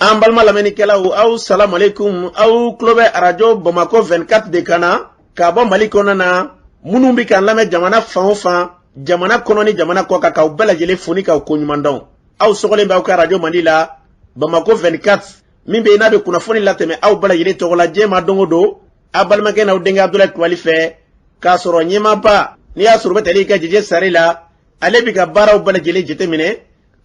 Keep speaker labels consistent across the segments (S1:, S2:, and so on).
S1: An balima lamɛnnikɛlaw, aw salamalekun. Aw tulo bɛ Arajo Bamakɔ 24 de kan na k'a bɔ Mali kɔnɔna na. Minnu bɛ k'an lamɛn jamana fan o fan, jamana kɔnɔ ni jamana kɔ kan, k'aw bɛɛ lajɛlen fo ni k'aw koɲuman dɔn. Aw sɔgɔlen bɛ aw ka arajo mandi la, Bamakɔ 24, min bɛ yen n'a bɛ kunnafoni latɛmɛ aw bɛɛ lajɛlen tɔgɔ la diɲɛ ma don o don, aw balimakɛ n'aw denkɛ Abudulayi Kulubali fɛ, k'a sɔrɔ ɲɛmaaba n'i y'a sɔrɔ u bɛ tali kɛ Jeje Sare la. Ale bɛ ka baaraw bɛɛ lajɛlen jateminɛ,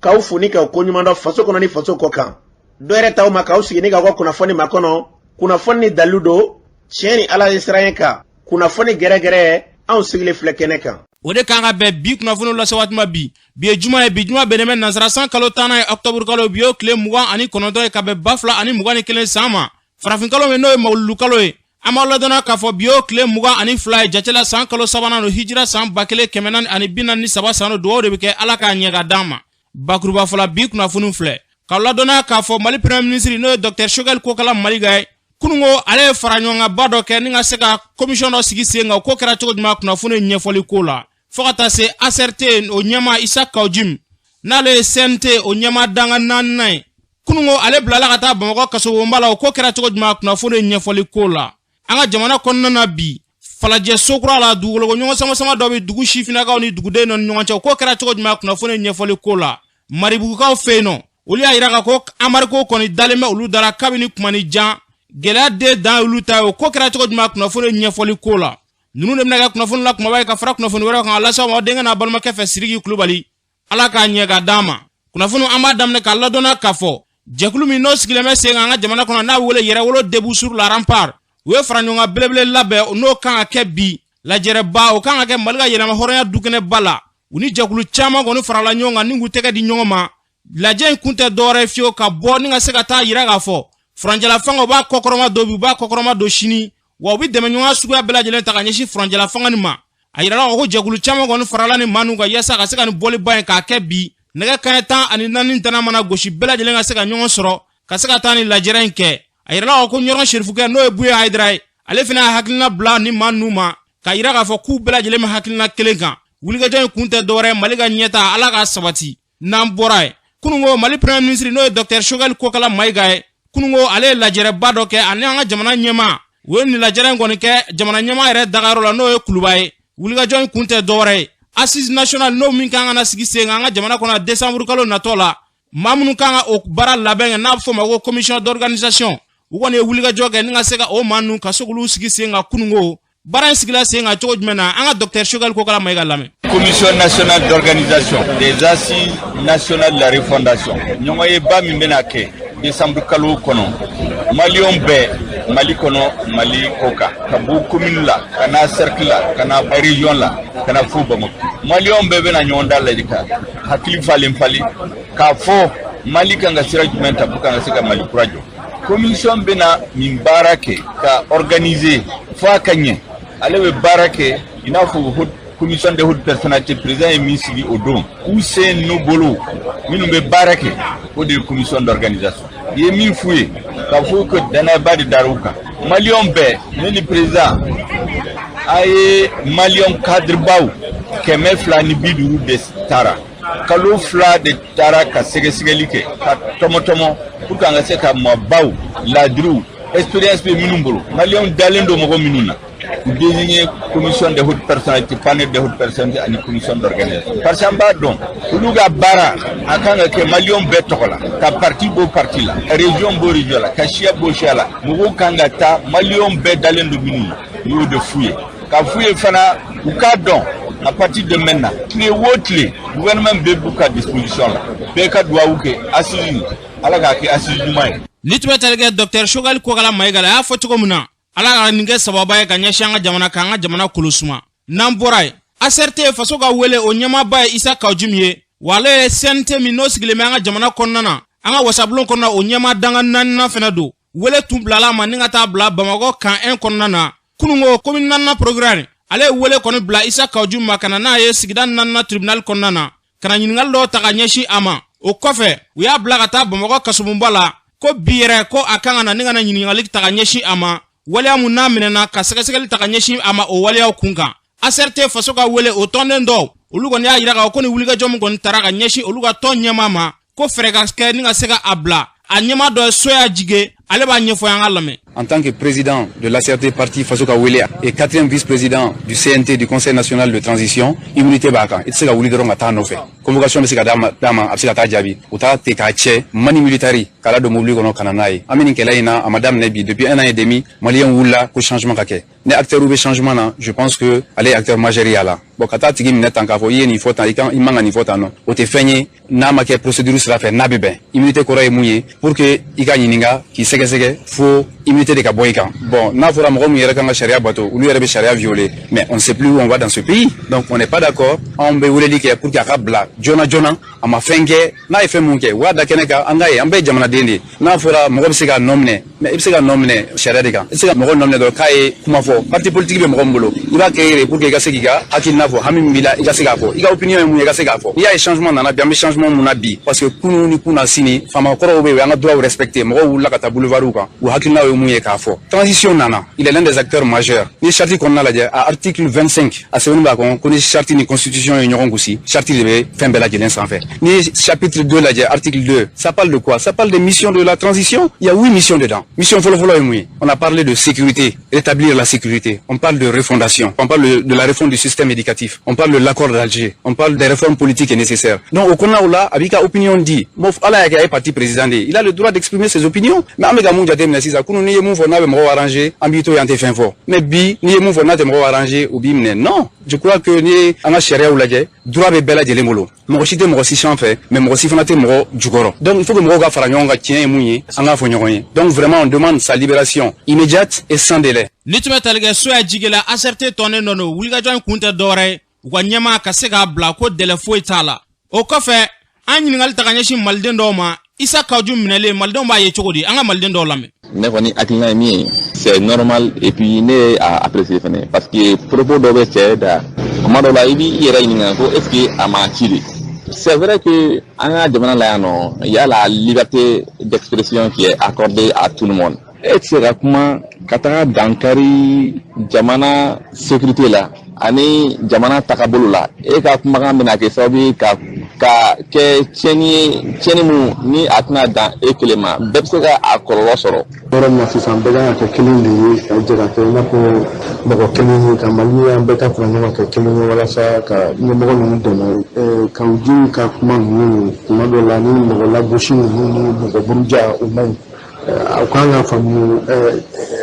S1: k'aw fo ni k'aw koɲuman dɔn faso kɔnɔ ni faso kɔ kan. Dɔ yɛrɛ t'aw ma k'aw sigi ni k'aw ka kunnafoni makɔnɔ, kunnafoni ni dalilu don, tiɲɛ ni Ala ye siran kan, kunnafoni gɛrɛgɛrɛ, anw sigilen filɛ kɛnɛ kan.
S2: O de kan ka bɛn bi kunnafoniw lase waati ma bi. Bi ye juma ye, bi juma bɛnnen bɛ nansara san kalo tannan ye, ɔkutɔburu kalo, bi y'o tile 29 ye ka bɛn 2021 san ma, farafinkalo min n'o ye mawuludu kalo ye. An b'aw ladɔnna k'a fɔ bi y'o tile 22 ye jate la, san kalo sabanan don, hijira san 1443 san don. Dugawu de bɛ kɛ, Ala k'a ɲɛ ka d'an ma. Bakuruba fɔla, bi kunnafoniw filɛ k'aw ladɔnna k'a fɔ Mali Premier ministre, n'o ye Docteur Choguel Kokala Mayiga ye, kununko ale ye fara ɲɔgɔnkanba dɔ kɛ ni ka se ka commission dɔ sigi sen kan. Ko kɛra cogo jumɛn? Kunnafoni ɲɛfɔli ko la, fo ka taa se ACRT o ɲɛmaa Isa Kaw Jim, n'ale ye CNT o ɲɛmaa danga naaninan ye, kununko ale bilala ka taa Bamakɔ kasobonba la. O ko kɛra cogo jumɛn? Kunnafoni ɲɛfɔli ko la, an ka jamana kɔnɔna na bi, Falajɛ sokura la, dugukolo ɲɔgɔn sama-sama dɔ bɛ dugu sifinnakaw ni duguden dɔ ni ɲɔgɔn cɛ. O ko kɛra cogo jumɛn? Kunnafoni ɲɛfɔli ko la, Maribugukaw fɛ yen nɔ, olu y'a yira ka ko embargo kɔni dalen bɛ olu dara kabini kuma ni jan, gɛlɛya de dan olu ta ye. O ko kɛra cogo jumɛn? Kunnafoni ɲɛfɔli ko la, ninnu de bɛna kɛ kunnafoni la kumaba ye ka fara kunnafoni wɛrɛw kan, a lase aw ma aw denkɛ n'a balimakɛ fɛ, Siriki Kulubali. Ala k'a ɲɛ ka d'an ma. Kunnafoni, an b'a daminɛ k'a ladɔnna k'a fɔ jɛkulu min n'o sigilen bɛ sen kan an ka jamana kɔnɔ, n'a wele Yɛrɛwolo Debout sur la Rempart, u ye fara ɲɔgɔn kan belebele labɛn, n'o kan ka kɛ bi lajɛrɛba, o kan ka kɛ Mali ka yɛlɛma hɔrɔnya dukɛnɛba la. U ni jɛkulu caman kɔni farala ɲɔgɔn kan ni k'u tɛgɛ di ɲɔgɔn ma. Lajɛ in kun tɛ dɔwɛrɛ fiyewu ka bɔ ni ka se ka taa yira k'a fɔ furancɛla fanga, u b'a kɔkɔrɔma don bi, u b'a kɔkɔrɔma don sini, wa u bɛ dɛmɛ ɲɔgɔnya suguya bɛɛ lajɛlen ta ka ɲɛsin furancɛla fanga nin ma. A yirala ko jɛkulu caman kɔni farala ni maa ninnu kan yaasa ka se ka nin bɔliba in k'a kɛ bi nɛgɛ kanɲɛ 14 tana mana gosi, bɛɛ lajɛlen ka se ka ɲɔgɔn sɔrɔ ka se ka taa ni lajɛrɛ in kɛ. A yirala ko Ɲɔrɔn Serifukɛ, n'o ye Buye Hayidara ye, ale fana y'a hakilina bila ni maa ninnu ma ka yira k'a fɔ k'u bɛɛ lajɛlen bɛ hakilina kelen kan. Wulikajɔ in kun tɛ dɔwɛrɛ, Mali ka ɲɛta, Ala k'a sabati. N'an bɔra yen, kununko Mali Premier ministre, n'o ye Docteur Choguel Kokala Mayiga ye, kununko ale ye lajɛrɛba dɔ kɛ ani an ka jamana ɲɛmaa. U ye nin lajɛrɛ in kɔni kɛ jamana ɲɛmaa yɛrɛ dagayɔrɔ la, n'o ye Kuluba ye. Wulikajɔ in kun tɛ dɔwɛrɛ ye, assise nationale n'o min kan ka na sigi sen kan an ka jamana kɔnɔ décembre kalo natɔ la, maa minnu kan ka o baara labɛn kɛ, n'a bɛ fɔ o ma ko commission d'organisation, u kɔni ye wulikajɔ kɛ ni ka se ka o maa ninnu ka se k'olu sigi sen kan kununko. Baara in sigila sen kan cogo jumɛn na? An ka Docteur Choguel Kokala Mayiga lamɛn.
S3: Commission nationale d'organisation des assises nationales de la refondation, ɲɔgɔnyeba min bɛna kɛ décembre kalo kɔnɔ, maliyɛnw bɛɛ, Mali kɔnɔ, Mali kɔ kan, ka bɔ commune la ka na cercle la, ka na région la, ka na fo Bamakɔ, maliyɛnw bɛɛ bɛna ɲɔgɔn da lajɛ ka hakili falen falen k'a fɔ Mali kan ka sira jumɛn ta pour que an ka se ka Mali kura jɔ. Commission bɛna nin baara kɛ ka organiser fo a ka ɲɛ. Ale bɛ baara kɛ i n'a fɔ haute commission des hautes personnalités, président ye min sigi o don, k'u sen n'u bolo minnu bɛ baara kɛ, o de ye commission d'organisation. I ye min f'u ye k'a fɔ ko danayaba de dar'u kan, maliyɛnw bɛɛ, ne ni président, a ye maliyɛn cadre baw 250 de taara, kalo 2 de taara ka sɛgɛsɛgɛli kɛ ka tɔmɔtɔmɔ pour que an ka se ka maabaw laadiriw, expérience bɛ minnu bolo, maliyɛnw dalen don mɔgɔ minnu na, u désigner commission des hautes personnalités, panel des hautes personnalités ani commission d'organisation, parce que an b'a dɔn olu ka baara a kan ka kɛ maliyɛnw bɛɛ tɔgɔ la, ka parti bɔ parti la, ka région bɔ région la, ka siya bɔ siya la, mɔgɔw kan ka taa maliyɛnw bɛɛ dalen don minnu na. U y'o de f'u ye, k'a f'u ye fana u k'a dɔn à partir de maintenant, tile o tile, gouvernement bɛɛ b'u ka disposition la. Bɛɛ ka duwawu kɛ, assise, Ala k'a kɛ assise ɲuman ye.
S2: Ni tun bɛ tali kɛ Docteur Choguel Kokala Mayiga la, a y'a fɔ cogo min na, Ala ka nin kɛ sababa ye ka ɲɛsin an ka jamana kan, an ka jamana kolo suma. N'an bɔra yen, ACRT faso ka wele, o ɲɛmaaba ye Isa Kaw Jim ye, wa ale ye CNT min n'o sigilen bɛ an ka jamana kɔnɔna na, an ka wasabulon kɔnɔna, o ɲɛmaa danga naaninan fɛnɛ don. Wele tun bilala a ma ni ka taa bila Bamakɔ kan 1 kɔnɔna na kununko. Commune naaninan procureur, ale ye wele kɔni bila Isa Kaw Jim ma ka na n'a ye sigida naaninan tribunal kɔnɔna na, ka na ɲininkali dɔw ta ka ɲɛsin a ma. O kɔfɛ, u y'a bila ka taa Bamakɔ kasobonba la, ko bi yɛrɛ ko a kan ka na ni ka na ɲininkali ta ka ɲɛsin a ma, waleya mun n'a minɛna, ka sɛgɛsɛgɛli ta ka ɲɛsin a ma o waleyaw kun kan. ACRT faso ka wele o tɔnden dɔw, olu kɔni y'a yira k'a fɔ ko ni wulikajɔ min kɔni tara ka ɲɛsin olu ka tɔn ɲɛmaa ma, ko fɛɛrɛ ka kɛ ni ka se ka a bila. A ɲɛmaa dɔ ye Soya Jige, ale b'a ɲɛfɔ, an ka lamɛn.
S4: En tant que président de l'ACRT, parti Faso ka wele, et quatrième vice-président du CNT, du Conseil national de transition, immunité b'a kan. I tɛ se ka wuli dɔrɔn ka taa nɔfɛ. Convocation bɛ se ka d'a ma, a bɛ se ka taa jaabi. U t'a ten k'a cɛ manu militari k'a ladon mobili kɔnɔ ka na n'a ye. An bɛ nin kɛlɛ in na, a ma daminɛ bi. Depuis un an et demi, Maliyɛnw wulila ko changement ka kɛ. Ni acteurs bɛ changement na, je pense que ale ye acteur majeur ye a la. Bon, ka taa tigi minɛ tan k'a fɔ i ye nin fɔ tan, i kan i man ka nin fɔ tan nɔ, o tɛ fɛn ye n'a ma kɛ procédure sira fɛ n'a bɛ bɛn. Immunité kɔrɔ ye mun ye? Pour que i ka ɲininka k'i sɛgɛsɛgɛ, fo immunité de ka bɔ i kan. Bon, n'a fɔra mɔgɔ min yɛrɛ kan ka sariya bato, olu yɛrɛ bɛ sariya violer, mais on ne sait plus où on va dans ce pays. Donc on n'est pas d'accord. Anw bɛ weleli kɛ pour que a ka bila joona joona. A ma fɛn kɛ. N'a ye fɛn mun kɛ, u k'a da kɛnɛ kan, an k'a ye. An bɛɛ ye jamanaden de ye. N'a fɔra mɔgɔ bɛ se ka nɔ minɛ, mais i bɛ se ka nɔ minɛ sariya de kan. I tɛ se ka mɔgɔ nɔ minɛ dɔrɔn k'a ye kuma fɔ. Parti politique bɛ mɔgɔ min bolo, i b'a kɛ yɛrɛ pour que i ka se k'i ka hakilina fɔ, hami min b'i la, i ka se k'a fɔ, i ka opinion ye mun ye, i ka se k'a fɔ. N'i y'a ye changement nana bi, an bɛ changement mun na bi? Parce que kunun ni kunna sini, faamakɔrɔw bɛ yen, u y'an ka droit respecté. Mɔgɔw wulila ka taa boulevard kan, u hakilinaw ye mun ye k'a fɔ. Transition nana, il est l'un des acteurs majeurs. Ni charte kɔnɔna lajɛ, a article 25, a sɛbɛnni b'a kɔnɔ ko ni charte ni constitution ye ɲɔgɔn gosi, charte de bɛ fɛn bɛɛ lajɛlen sanfɛ. Ni chapitre 2 lajɛ, article 2, ça parle de quoi? Ça parle des missions de la transition. Il y a huit missions dedans. Mission fɔlɔ-fɔlɔ ye mun ye? On a parlé de sécurité, rétablir la sécurité. On parle de refondation, on parle de la réforme du système éducatif, on parle de l'accord d'Alger, on parle des réformes politiques nécessaires. Donc o kɔnɔnaw la, a b'i ka opinion di. Mo ala y'a kɛ a ye parti président de ye, il a le droit d'exprimer ses opinions. Mais an bɛ ka mun jateminɛ sisan? Kunun, n'i ye mun fɔ n'a bɛ mɔgɔw arranger, an b'i to yen, an tɛ fɛn fɔ. Mais bi, n'i ye mun fɔ n'a tɛ mɔgɔw arranger, u b'i minɛ. Non, je crois que n'i ye an ka sariyaw lajɛ, droit bɛ bɛɛ lajɛlen bolo. Mɔgɔ si tɛ mɔgɔ si sanfɛ, mais mɔgɔ si fana tɛ mɔgɔ jukɔrɔ. Donc il faut que mɔgɔw ka fara ɲɔgɔn kan. Tiɲɛ ye mun ye, an k'a fɔ ɲɔgɔn ye. Donc vraiment, on demande sa libération immédiate et sans délai.
S2: Ni tun bɛ tali kɛ Soya Jige la, ACRT tɔnnen dɔ don. Wulikajɔ in kun tɛ dɔwɛrɛ ye, u ka ɲɛmaa ka se k'a bila ko délai foyi t'a la. O kɔfɛ, an ɲininkali ta ka ɲɛsin maliden dɔw ma. Isa Kawju minɛlen, malidenw b'a ye cogo di? An ka maliden dɔw lamɛn.
S5: Ne kɔni hakilina ye min ye, c'est normal, et puis ne ye a apprécier fɛnɛ, parce que propos dɔ bɛ cɛ da kuma dɔ la, i b'i yɛrɛ ɲininka ko est ce que a ma ci de. C'est vrai que an ka jamana la yan nɔ, il y a la liberté d'expression qui est accordée à tout le monde. E tɛ se ka kuma ka taga dankari jamana sécurité la ani jamana tagabolo la. E ka kumakan bɛna kɛ sababu ye ka kɛ tiɲɛni ye, tiɲɛni mun ni a tɛna dan e kelen ma, bɛɛ bɛ se ka a kɔlɔlɔ sɔrɔ.
S6: Yɔrɔ min na sisan, bɛɛ kan ka kɛ kelen de ye, ka jɛ ka kɛ i n'a fɔ mɔgɔ kelen ye, ka Mali an bɛɛ ka fara ɲɔgɔn kan kɛ kelen ye walasa ka ɲɛmɔgɔ ninnu dɛmɛ. Kawuju ka kuma ninnu, tuma dɔw la, ni mɔgɔ lagosi ninnu ni mɔgɔ buruja, o man ɲi. Aw kan ka faamu,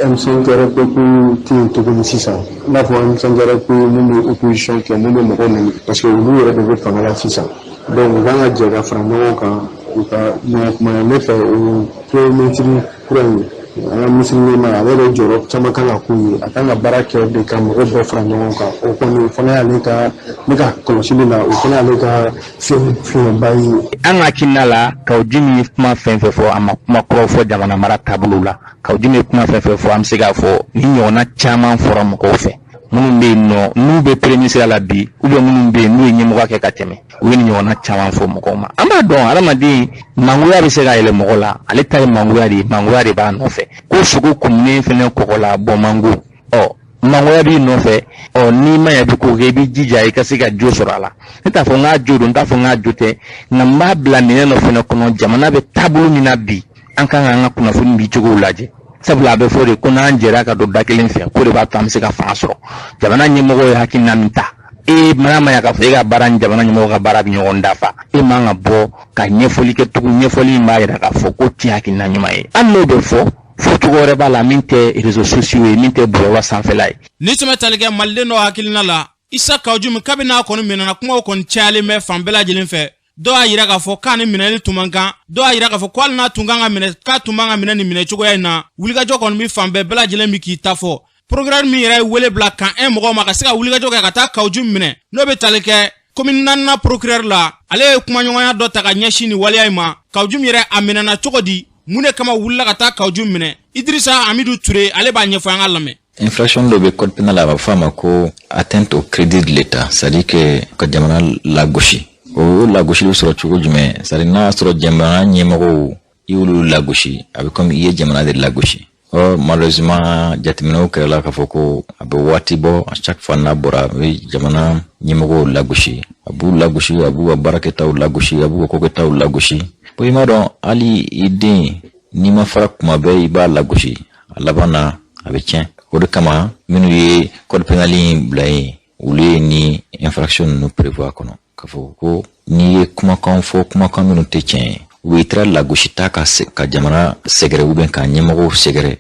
S6: M5 RFP ko tɛ yen tuguni sisan. I n'a fɔ M5 RFP mun bɛ opposition kɛ, mun bɛ mɔgɔw nɛni, parce que olu yɛrɛ de bɛ fanga la sisan. Donc u kan ka jɛ ka fara ɲɔgɔn kan, u ka ɲɔgɔn kumaya. Ne fɛ, o premier ministre kura in, an ka minisiri ɲɛmaa, ale yɛrɛ jɔyɔrɔ caman kan ka k'u ye. A kan ka baara kɛ de ka mɔgɔw bɛɛ fara ɲɔgɔn kan. O kɔni, o fana y'ale ka, ne ka kɔlɔsili la, o fana y'ale ka fɛn fiɲɛba ye.
S7: An ka hakilina la, Kawuju ye kuma fɛn fɛn fɔ, a ma kuma kɔrɔ fɔ jamana mara taabolo la. Kawuju ye kuma fɛn fɛn fɔ, an bɛ se k'a fɔ ni ɲɔgɔnna caman fɔra mɔgɔw fɛ minnu bɛ yen nɔ, n'u bɛ premier ministre la bi, ou bien minnu bɛ yen n'u ye ɲɛmɔgɔ kɛ ka tɛmɛ, u ye nin ɲɔgɔnna caman fɔ mɔgɔw ma. An b'a dɔn, adamaden mangoya bɛ se ka yɛlɛ mɔgɔ la. Ale ta ye mangoya de ye, mangoya de b'a nɔfɛ. Ko sogo kumunen fɛnɛ kɔgɔ la bɔ mango, ɔ mangoya b'i nɔfɛ. Ɔ n'i ma ɲɛ bi ko kɛ, i b'i jija i ka se ka jo sɔrɔ a la. Ne t'a fɔ n k'a jo don, n t'a fɔ n k'a jo tɛ, nka n b'a bila minɛn dɔ fɛnɛ kɔnɔ. Jamana bɛ taabolo min na bi, an kan k'an ka kunnafoni di cogow lajɛ, sabula a bɛ fɔ de ko n'an jɛra ka don da kelen fɛ, ko de b'a to an bɛ se ka fanga sɔrɔ. Jamana ɲɛmɔgɔ ye hakilina min ta, e mana ma ya k'a fɔ e ka baara ni jamana ɲɛmɔgɔ ka baara bɛ ɲɔgɔn dafa, e man ka bɔ ka ɲɛfɔli kɛ tugun, ɲɛfɔli min b'a yira k'a fɔ ko tiɲɛ hakilina ɲuman ye. Hali n'o bɛ fɔ, fɔcogo wɛrɛ b'a la min tɛ réseaux sociaux ye, min tɛ bɔlɔlɔ sanfɛla ye.
S2: Ni tun bɛ tali kɛ maliden dɔw hakilina la, Isa Kawju min kabini n'a kɔni minɛna, kumaw kɔni cayalen bɛ fan bɛɛ lajɛlen fɛ. Dɔw y'a yira k'a fɔ k'a ni minɛli tun man kan, dɔw y'a yira k'a fɔ ko hali n'a tun kan ka minɛ, k'a tun man ka minɛ nin minɛ cogoya in na. Wulikajɔ kɔni bɛ fan bɛɛ, bɛɛ lajɛlen bi k'i ta fɔ. Procureur min yɛrɛ ye wele bila kan 1 mɔgɔw ma ka se ka wulikajɔ kɛ ka taa Kawju minɛ, n'o bɛ tali kɛ commune naaninan procureur la, ale ye kumaɲɔgɔnya dɔ ta ka ɲɛsin nin waleya in ma. Kawju min yɛrɛ a minɛna cogo di? Mun de kama wulila ka taa Kawju minɛ? Idirisa Amidu Ture, ale b'a ɲɛfɔ, an ka lamɛn.
S8: Infraction dɔ bɛ code pénal la, a bɛ fɔ a ma ko atteinte au crédit de l'État, c'est à dire que ka jamana lagosi. O lagosi bɛ sɔrɔ cogo jumɛn? C'est à dire n'a y'a sɔrɔ jamana ɲɛmɔgɔw, i y'olu lagosi, a bɛ komi i ye jamana de lagosi. Or, malheureusement, jateminɛw kɛra k'a fɔ ko a bɛ waati bɔ, à chaque fois n'a bɔra, a bɛ jamana ɲɛmɔgɔw lagosi, a b'u lagosi, a b'u ka baarakɛtaw lagosi, a b'u ka kokɛtaw lagosi. Bon, i m'a dɔn, hali i den, n'i ma fara kuma bɛɛ i b'a lagosi, a laban na a bɛ tiɲɛ. O de kama minnu ye code pénal in bila yen, olu ye ni infraction ninnu prévoir kɔnɔ, k'a fɔ ko n'i ye kumakan fɔ, kumakan minnu tɛ tiɲɛ ye, u taara lagosi ta ka jamana sɛgɛrɛ ou bien ka ɲɛmɔgɔw sɛgɛrɛ,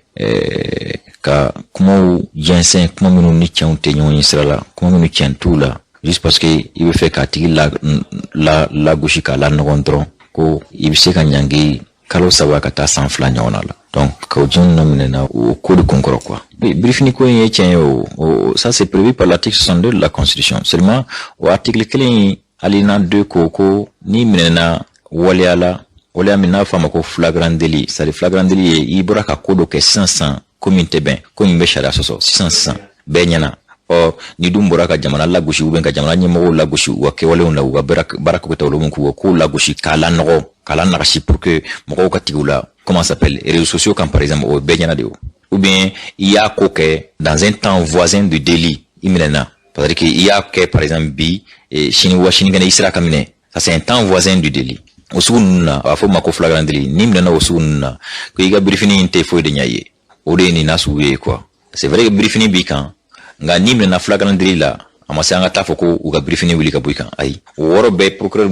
S8: ka kumaw jɛnsɛn, kuma minnu ni tiɲɛw tɛ ɲɔgɔn ye sira la, kuma minnu tiɲɛ t'u la, juste parce que i bɛ fɛ k'a tigi la la lagosi k'a lanɔgɔn dɔrɔn, ko i bɛ se ka ɲangi kalo 3 ka taa san 2 ɲɔgɔn na la. Donc Kaou Djim ninnu minɛna o ko de kunkɔrɔ quoi. Birifini ko in ye tiɲɛ ye o, ça c'est prévu par l'article 62 de la constitution. Seulement, o article kelen in, alinéa 2 ko n'i minɛna waleya la, waleya min n'a fɔ a ma ko flagrant délit, c'est à dire flagrant délit ye i bɔra ka ko dɔ kɛ sisan sisan, ko min tɛ bɛn, ko min bɛ sariya sɔsɔ sisan sisan bɛɛ ɲɛna. Ɔ, ni dun bɔra ka jamana lagosi ou bien ka jamana ɲɛmɔgɔw lagosi u ka kɛwalew la, u ka baara kɛtaw olu k'u ka kow lagosi, k'a lanɔgɔ, k'a lanagasi pour que mɔgɔw ka tigɛ u la, comment ça s'appelle, réseaux sociaux kan par exemple, o bɛɛ ɲɛna de o, ou bien i y'a ko kɛ dans un temps voisin du délit, i minɛna, c'est à dire que i y'a kɛ par exemple bi, sini wa sinikɛnɛ i sera ka minɛ, ça c'est un temps voisin du délit. O sugu ninnu na, a b'a fɔ o ma ko flagrant délit. N'i minɛna o sugu ninnu na, ko i ka birifini in tɛ foyi de ɲɛ i ye. O de ye nin na sugu ye quoi. C'est vrai que birifini b'i kan, nka n'i minɛna flagrant délit la, a ma se an ka taa fɔ ko u ka birifini wuli ka bɔ i kan. Ayi, o yɔrɔ bɛɛ, procureur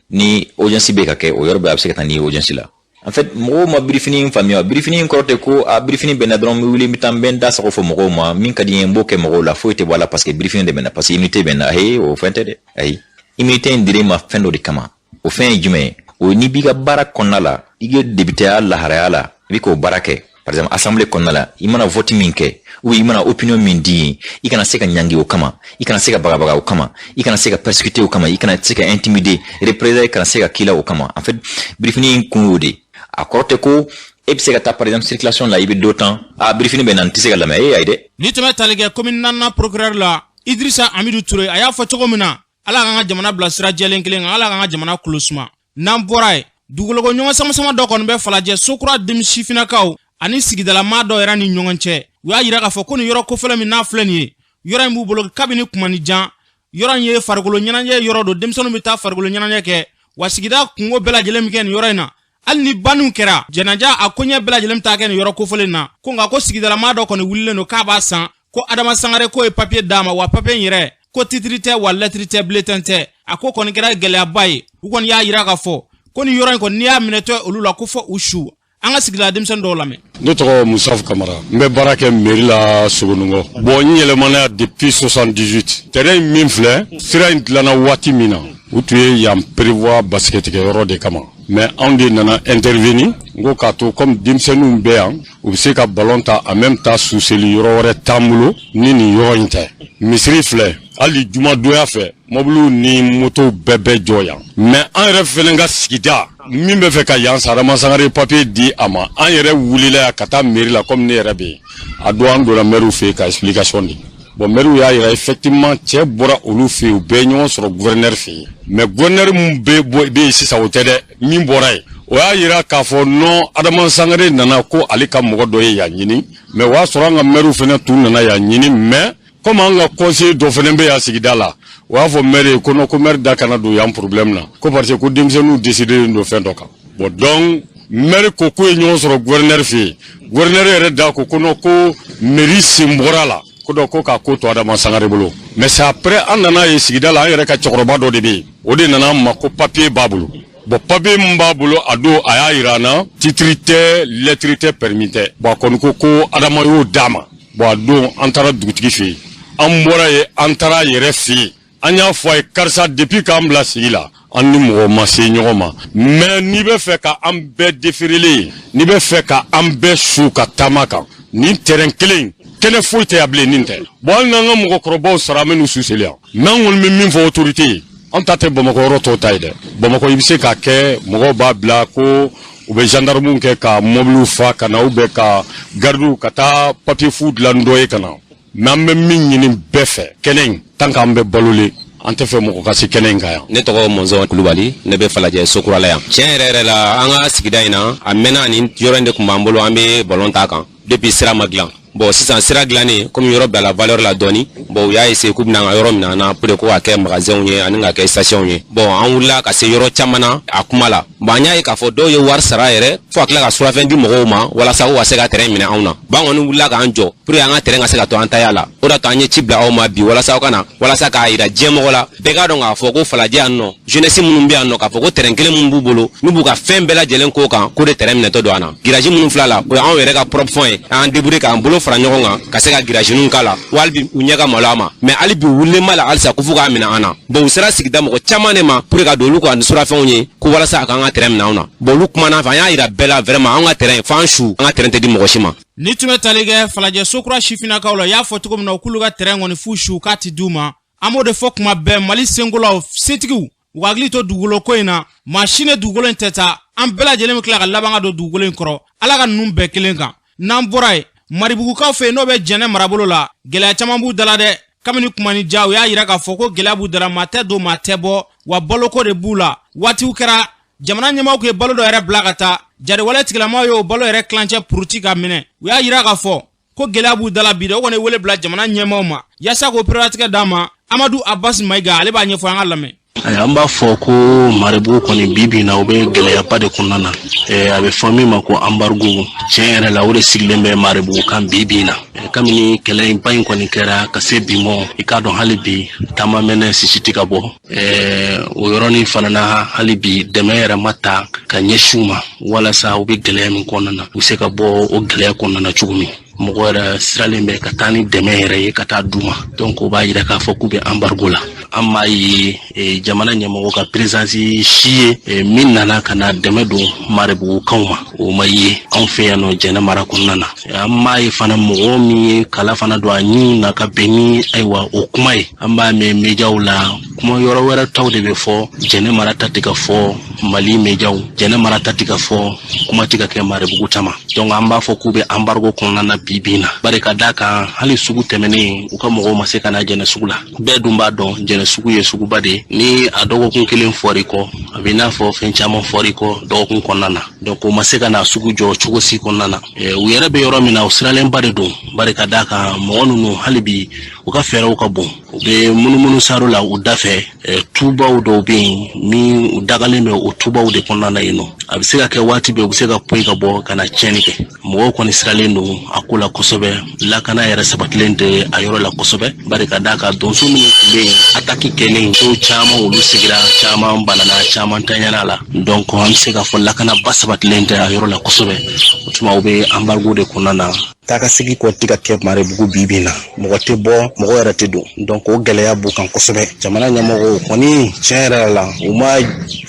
S8: ni audience bɛ ka kɛ, o yɔrɔ bɛɛ a bɛ se ka taa n'i ye audience la. En fait, mɔgɔw ma birifini faamuya. Birifini kɔrɔ tɛ ko a birifini bɛnna dɔrɔn, n bɛ wuli, n bɛ taa, n bɛ n da sago fɔ mɔgɔw ma, min ka di n ye n b'o kɛ mɔgɔw la, foyi tɛ bɔ a la parce que birifini de bɛ na, parce que immunité bɛ na. Ayi, o fɛn tɛ dɛ. Ayi, immunité in dir'e ma fɛn dɔ de kama. O fɛn ye jumɛn ye? O ye n'i b'i ka baara kɔnɔna la, i ka députéya laharaya la, i bɛ k'o baara kɛ, par exemple assemblée kɔnɔna la, i mana vote min kɛ ou i mana opinion min di yen, i kana se ka ɲangi o kama, i kana se ka bagabaga o kama, i kana se ka persécuter o kama, i kana se ka intimider, représailles kana se ka k'i la o kama. En fait, birifini in kun y'o de. A kɔrɔ tɛ ko e bɛ se ka taa par exemple circulation la, i bɛ dɔ tan, a birifini bɛ na, n tɛ se ka lamɛn e, ayi dɛ.
S2: Ni tɛmɛ tali kɛ commune naaninan procureur la, Idrissa Amidu Ture, a y'a fɔ cogo min na, Ala k'an ka jamana bila sira jɛlen kelen kan, Ala k'an ka jamana kolo suma. N'an bɔra yen, dugukoloko ɲɔgɔn sama-sama dɔ kɔni bɛ Falajɛ Sokura denmisɛnninsifinnakaw ani sigidalamaa dɔw yɛrɛ ni ɲɔgɔn cɛ. U y'a yira k'a fɔ ko nin yɔrɔ kofɔlɔ min n'a filɛ nin ye, yɔrɔ in b'u bolo kabini kumani jan. Yɔrɔ in ye farikolo ɲɛnajɛ yɔrɔ don, denmisɛnninw bɛ taa farikolo ɲɛnajɛ kɛ, wa sigida kungo bɛɛ lajɛlen bɛ kɛ nin yɔrɔ in na. Hali ni banniw kɛra jɛnɛja, a koɲɛ bɛɛ lajɛlen bɛ taa kɛ nin yɔrɔ kofɔlen na. Ko nka ko sigidalamaa dɔ kɔni wulilen don k'a b'a san, ko Adama Sangare k'o ye papiye d'a ma, wa papiye in yɛrɛ ko titiri tɛ, wa lɛtiri tɛ, bulletin tɛ. A ko kɔni kɛra gɛlɛyaba ye. U kɔni y'a yira k'a fɔ ko nin yɔrɔ in kɔni, n'i y'a minɛtɔ olu la, ko fɔ u su. An ka sigida denmisɛnnin dɔw lamɛn.
S9: Ne tɔgɔ Musafu Kamara, n bɛ baara kɛ mairie la Sogonungɔ. Bon, n yɛlɛmana yan depuis 78. Terrain in min filɛ, sira in dilanna waati min na, u tun ye yan prévoir basikɛtikɛyɔrɔ de kama, mais anw de nana intervenir. N ko k'a to comme denmisɛnninw bɛ yan, u bɛ se ka ballon ta, en même temps suseli yɔrɔ wɛrɛ t'an bolo ni nin yɔrɔ in tɛ. Misiri filɛ, hali jumadonya fɛ, mɔbiliw ni motow bɛɛ bɛ jɔ yan. Mais an yɛrɛ fɛnɛ ka sigida min bɛ fɛ ka yan san, Adama Sangare papier di a ma, an yɛrɛ wulila yan ka taa mairie la. Comme ne yɛrɛ bɛ yen, a don an donna maire fɛ yen ka explication di. Bon, maire y'a yira effectivement cɛ bɔra olu fɛ yen, u bɛɛ ye ɲɔgɔn sɔrɔ gouverneur fɛ yen. Mais gouverneur min bɛ bɔ yen sisan, o tɛ dɛ, min bɔra yen, o y'a yira k'a fɔ non, Adama Sangare nana ko ale ka mɔgɔ dɔ ye yan ɲini. Mais o y'a sɔrɔ an ka maire fɛnɛ tun nana yan ɲini, mais comme an ka conseiller dɔ fɛnɛ bɛ yan sigida la, o y'a fɔ maire ye ko non, ko maire da kana don yan problème na, ko parce que ko denmisɛnninw décidé don fɛn dɔ kan. Bon, donc maire ko k'u ye ɲɔgɔn sɔrɔ gouverneur fɛ yen. Gouverneur yɛrɛ da ko ko non, ko mairie sen bɔra la, ko dɔ ko k'a ko to Adama Sangare bolo. Mais c'est après an nana ye sigida la, an yɛrɛ ka cɛkɔrɔba dɔ de bɛ yen, o de nana an ma ko papier b'a bolo. Bon, papier min b'a bolo, a don a y'a yira an na, titre tɛ, lettre tɛ, permis tɛ. Bon, a kɔni ko ko Adama y'o d'a ma. Bon, a don an taara dugutigi fɛ yen, an bɔra yen, an taara yɛrɛ fɛ yen, an y'a fɔ a ye: karisa, depuis k'an bila sigi la, an ni mɔgɔ ma se ɲɔgɔn ma, mais n'i bɛ fɛ ka an bɛɛ déféré ye, n'i bɛ fɛ ka an bɛɛ su ka taama kan nin terrain kelen, kɛnɛ foyi tɛ yan bilen nin tɛ. Bon, hali n'an ka mɔgɔkɔrɔbaw sara, an bɛ n'u su seli yan. Mais an kɔni bɛ min fɔ autorité ye, an ta tɛ Bamakɔ yɔrɔ tɔw ta ye dɛ. Bamakɔ, i bɛ se k'a kɛ, mɔgɔw b'a bila ko u bɛ gendarmew kɛ ka mɔbiliw fa ka na, ou bien ka gardiw ka taa papier fu dilan dɔ ye ka na. Mais an bɛ min ɲini bɛɛ fɛ, kɛnɛ in, tant qu'an bɛ balolen, an tɛ fɛ mɔgɔ ka se kɛnɛ in kan yan.
S10: Ne tɔgɔ Mɔnzɔn Kulubali, ne bɛ Falajɛ Sokurala yan. Tiɲɛ yɛrɛ yɛrɛ la, an ka sigida in na, a mɛnna, nin yɔrɔ in de tun b'an bolo, an bɛ ballon ta kan. Depuis Depuis sira ma dilan. Bon, sisan sira dilannen, komi yɔrɔ bilala valeur la dɔɔni, bon, u y'a essayer k'u bɛna an ka yɔrɔ minɛ an na pour que ko ka kɛ magasinw ye ani ka kɛ station ye. Bon, an wulila ka se yɔrɔ caman na a kuma la. Bon, an y'a ye k'a fɔ dɔw ye wari sara yɛrɛ fo ka tila ka surafɛn di mɔgɔw ma walasa u ka se ka terrain minɛ anw na. Bon, an kɔni wulila k'an jɔ pour que an ka terrain ka se ka to an taya la. O de to an ye ci bila aw ma bi walasa aw ka na, walasa k'a yira diɲɛmɔgɔ la, bɛɛ k'a dɔn k'a fɔ ko Falajɛ yan nɔ, jeunesse minnu bɛ yan nɔ, k'a fɔ ko terrain kelen minnu b'u bolo n'u b'u ka fɛn bɛɛ lajɛlen k'o kan, k'o de terrain minɛtɔ don an na. Garage minnu filɛ la, o ye anw yɛrɛ ka propre fond ye. An débrouiller k'an bolo fara ɲɔgɔn kan ka se ka garage ninnu k'a la wa. Hali bi u ɲɛ ka malo a ma, mais hali bi u wulilen b'a la halisa ko f'u k'a minɛ an na. Bon, u sera sigida mɔgɔ caman de ma pour que ka don olu ka ni surafɛnw ye ko walasa a k'an ka terrain minɛ anw na. Bon, olu kumana an fɛ, an y'a yira bɛɛ la, vraiment, an ka terrain f'an su, an ka terrain tɛ di mɔgɔ si ma.
S2: Ni tun bɛ tali kɛ Falajɛ Sokura sifinnakaw la, i y'a fɔ cogo min na, k'olu ka terrain kɔni f'u su, k'a ti d'u ma. An b'o de fɔ kuma bɛɛ, Mali senkolaw, setigiw, u ka hakili to dugukolo ko in na. Maa si ne dugukolo in tɛ taa, an bɛɛ lajɛlen bɛ tila ka laban ka don dugukolo in kɔrɔ. Ala ka ninnu bɛɛ kelen kan. N'an bɔra yen, Maribugukaw fɛ yen, n'o bɛ Jɛnɛ marabolo la, gɛlɛya caman b'u dala dɛ. Kabini kuma ni ja, u y'a yira k'a fɔ ko gɛlɛya b'u dala, maa tɛ don, maa tɛ bɔ, wa baloko de b'u la. Waatiw kɛra, jamana ɲɛmaaw tun ye balo dɔ yɛrɛ bila ka taa, jariwale tigilamaw y'o balo yɛrɛ tilancɛ puruti ka minɛ. U y'a yira k'a fɔ ko gɛlɛya b'u dala bi dɛ. O kɔni wele bila jamana ɲɛmaaw ma yaasa k'o pereperelatigɛ d'a ma. Amadu Abasi Mayiga, ale b'a ɲɛfɔ, an ka lamɛn.
S11: An b'a fɔ ko Maribugu kɔni, bi bi in na, u bɛ gɛlɛyaba de kɔnɔna na. A bɛ fɔ min ma ko embargo, tiɲɛ yɛrɛ la, o de sigilen bɛ Maribugu kan bi bi in na. Kabini kɛlɛ in ba in kɔni kɛra ka se bi mɔ, i k'a dɔn hali bi taama mɛnɛ sisi tɛ ka bɔ. O yɔrɔnin fana na, hali bi dɛmɛ yɛrɛ ma ta ka ɲɛsin u ma walasa u bɛ gɛlɛya min kɔnɔna na, u bɛ se ka bɔ o gɛlɛya kɔnɔna na cogo min. Mɔgɔ yɛrɛ siralen bɛ ka taa ni dɛmɛ yɛrɛ ye ka taa d'u ma. Donc o b'a yira k'a fɔ k'u bɛ embargo la. An m'a ye jamana ɲɛmɔgɔ ka présence si ye min nana ka na dɛmɛ don Maribugukaw ma, o ma ye anw fɛ yan nɔ Jɛnɛ mara kɔnɔna na. An m'a ye fana mɔgɔ min ye kala fana don a ɲin na ka bɛn ni ayiwa o kuma ye. An b'a mɛn médiaw la, kuma yɔrɔ wɛrɛ taw de bɛ fɔ, Jɛnɛ mara ta tɛ ka fɔ. Mali médiaw, Jɛnɛ mara ta tɛ ka fɔ, kuma tɛ ka kɛ Maribugu ta ma. Donc an b'a fɔ k'u bɛ embargo kɔnɔna na bi bi in na, bari ka d'a kan hali sugu tɛmɛnen, u ka mɔgɔw ma se ka na Jɛnɛ sugu la. Bɛɛ dun b'a dɔn Jɛnɛ sugu ye suguba de ye. Ni a dɔgɔkun kelen fɔr'i kɔ, a bɛ i n'a fɔ fɛn caman fɔr'i kɔ dɔgɔkun kɔnɔna na. Donc u ma se ka na sugu jɔ cogo si kɔnɔna na. U yɛrɛ bɛ yɔrɔ min na, u siralenba de don, bari ka d'a kan mɔgɔ ninnu, hali bi u ka fɛɛrɛw ka bon, u bɛ munumunu saro la u da fɛ. Tubaw dɔw bɛ yen min u dagalen bɛ o tubaw de kɔnɔna na yen nɔ. A bɛ se ka kɛ waati bɛɛ u bɛ se ka poyi ka bɔ ka na tiɲɛni kɛ. Mɔgɔw kɔni siralen don a ko la kosɛbɛ. Lakana yɛrɛ sabatilen tɛ a yɔrɔ la kosɛbɛ, bari ka d'a kan donso minnu tun bɛ yen, ataki kɛlen dɔw caman olu sigira, caman banana, caman tanyana la. Donc an bɛ se k'a fɔ lakanaba sabatilen tɛ a yɔrɔ la kosɛbɛ. O tuma u bɛ embargo de kɔnɔna na. Taa ka segi kɔ tɛ ka kɛ Maribugu bi bi in na. Mɔgɔ tɛ bɔ, mɔgɔ yɛrɛ tɛ don. Donc o gɛlɛya b'u kan kosɛbɛ. Jamana ɲɛmɔgɔw kɔni, tiɲɛ yɛrɛ la, u ma